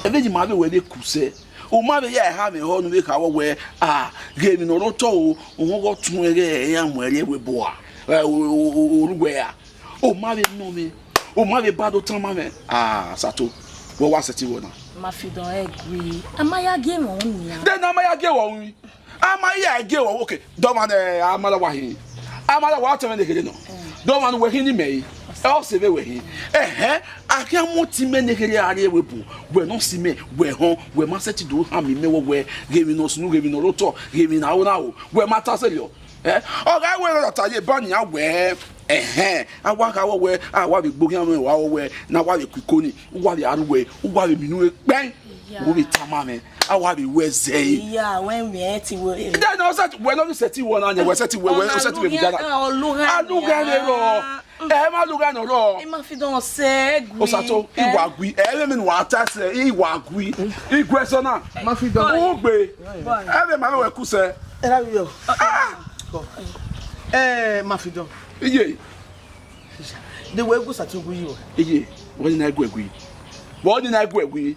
Vbene ima vbe wẹ vbe kuse, u ma vbe ya eha mwẹ họ ne u vbe kha wẹ, a, ghe emwi ne ọ rre otọ o, uhunmwu ọghe ọtẹn mwẹ ghẹ iran mu ẹre rrie ẹvbo ebo a, ẹ, o, o, o, oruwẹ a. U ma vbe nọ mwẹ, u ma vbe ba do tama mwẹ. Ah, Osato, wẹ wa sẹtin wọ na. Ma fi dọ ẹgui, a ma ya gie mwẹ unu nia. Then a ma ya gie wẹ unu. A ma ya gie wẹ, okay. Dọmwa ne amalawa hin. Amalawa ọtẹn mwẹ ne kherhe nọ. Dọmwa ne uwẹ khin ne imẹ re. Ẹ, ọ sẹ vbe wẹ khin. Ẹhẹn, a khian mu ọtẹn mwẹ ne kherhe a rrie ẹvbo ebo. Wẹ ne ọ sẹ imẹ, wẹ họn, wẹ ma sẹtin do khama imẹ wẹ, wẹ ghe emwi ne ọ sunu, ghe emwi ne ọ rre otọ, ghe emwi ne a ho na ho. Wẹ ma ta sẹrriọ. Eh, ọ gha wẹ rọ ta ye eba nian wẹ, ẹhẹn, a wa gha wẹ wẹ, a wa vbe gbe oghian mwẹ wa wẹ wẹ, ne a wa vbe ku iko ni, u wa vbe a ru wẹ, u wa vbe miẹn unu kpẹn, u vbe tama mwẹ, a wa vbe wẹ zẹ ẹre. Iya, wẹ mwẹ ti wẹ. Then ọ sẹtin, wẹ ne ọ sẹtin wọ na, wẹ sẹtin wẹ, wẹ sẹtin wẹ vbe jana. Ọ lugha, ọ lugha. A lugha ne rọ. Ẹ ma lugha ne ọ rọ. I ma fi dọ sẹ ẹgui. Osato, i wa gui. Ẹ, vbe mẹ ne wa ta sẹ, i wa gui. I gu ẹsẹ na. Ma fi dọ. U gbe. Ẹ vbe ma vbe wẹ kuse. Ẹ ra vbe yọ. Ẹ, ma fi dọ. Iye. De wẹ gu Osato gu yi wẹ. Iye, wẹ ni na gu ẹgui. Wẹ ni na gu ẹgui.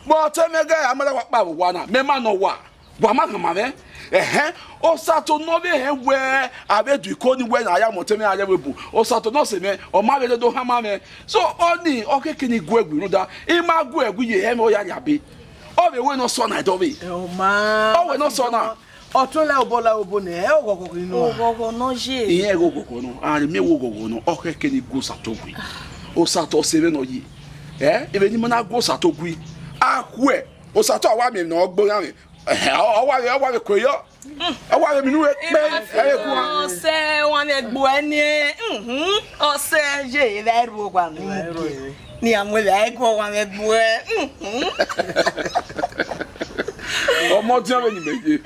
Vbe ọtẹn mwẹ ghẹ amalawa kpa vbe owa na, mẹ ma nọ wa. Wa ma khama mwẹ. Ẹhẹn, Osato ne ọ vbe hẹn wẹ a vbe do iko ni wẹ ne a ya mu ọtẹn mwẹ a rrie ẹvbo ebo. Osato ne ọ sẹ mwẹ, ọ ma vbe do khama mwẹ. So, ọni, ọ khẹke ne I gu ẹgui rhunmwuda, I ma gu ẹgui ye ẹmwẹ ọ ya rhie abe. Ọ vbe wẹ ne ọ sẹ ọna ẹdẹ ọ vbe. Ẹ, ọ ma. Ọ wẹ ne ọ sẹ ọna. Ọ tọn la obọ la obọ nẹ, ẹ oghọghọ ghi nọ. Oghọghọ nọ ye. Irẹn ghe oghọghọ nọ, a rhie miẹn wẹ oghọghọ nọ, ọ khẹke ne I gu Osato gui. Osato ọ sẹ vbene ọ ye. Ẹ, vbene I ma na gu Osato gui. A khuẹ, Osato a wa miẹn ne ọ gbe oghian mwẹ. Ẹhẹn, ọ, ọ wa vbe, ọ wa vbe kue yọ. Ọ wa vbe minu re kpe, ẹ vbe kuan. Ọsẹ, wa mwẹ gbuẹ ni, mhm. Ọsẹ, ye, vbe ru owa ni. Ni a mu vbe gu wa mwẹ gbuẹ, mhm. Ọmọ dian vbe ni mẹ ye.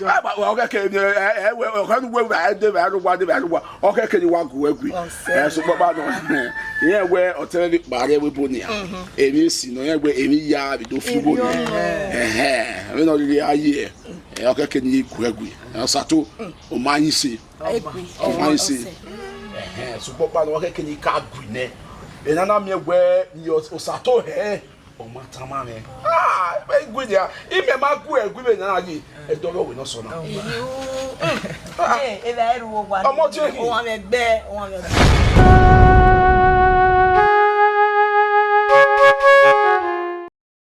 Aba, wa, ọ khẹke ni, ẹ, ẹ, wẹ, ọ khẹ nu wẹ, vbe de, vbe ru wa, de, vbe ru wa. Ọ khẹke ni wa gu wẹ gui. Ọsẹ. Ẹ, so, baba nọ. Irẹn wẹ, ọtẹn mwẹ vbe kpa rrie ẹvbo ebo nia. Mhm. Emwi esi nọ, irẹn wẹ, emwi ya vbe do fi ebo nia. Emwi ọnọ. Ẹhẹn, vbene ọ rhirhi a ye. Ẹ, ọ khẹke ne I gu ẹgui. Ẹ, Osato, ọ ma yin se. Egui. Ọ ma yin se. Ọsẹ. Ẹhẹn, sokpan ọkpa nọ, ọ khẹke ne I ka gui nẹ. Ena na miẹn wẹ, ne Osato hẹ, ọ ma tama mwẹ. Ah, I gui nia. Imẹ ma gu ẹgui vbe ena na ye. Ẹdẹ ọvbehe ne ọ sẹ ọna. Iyo. Ee, evba ẹrhu owa. Ọmọ tie hin. Owa mwẹ gbe, owa mwẹ gbe.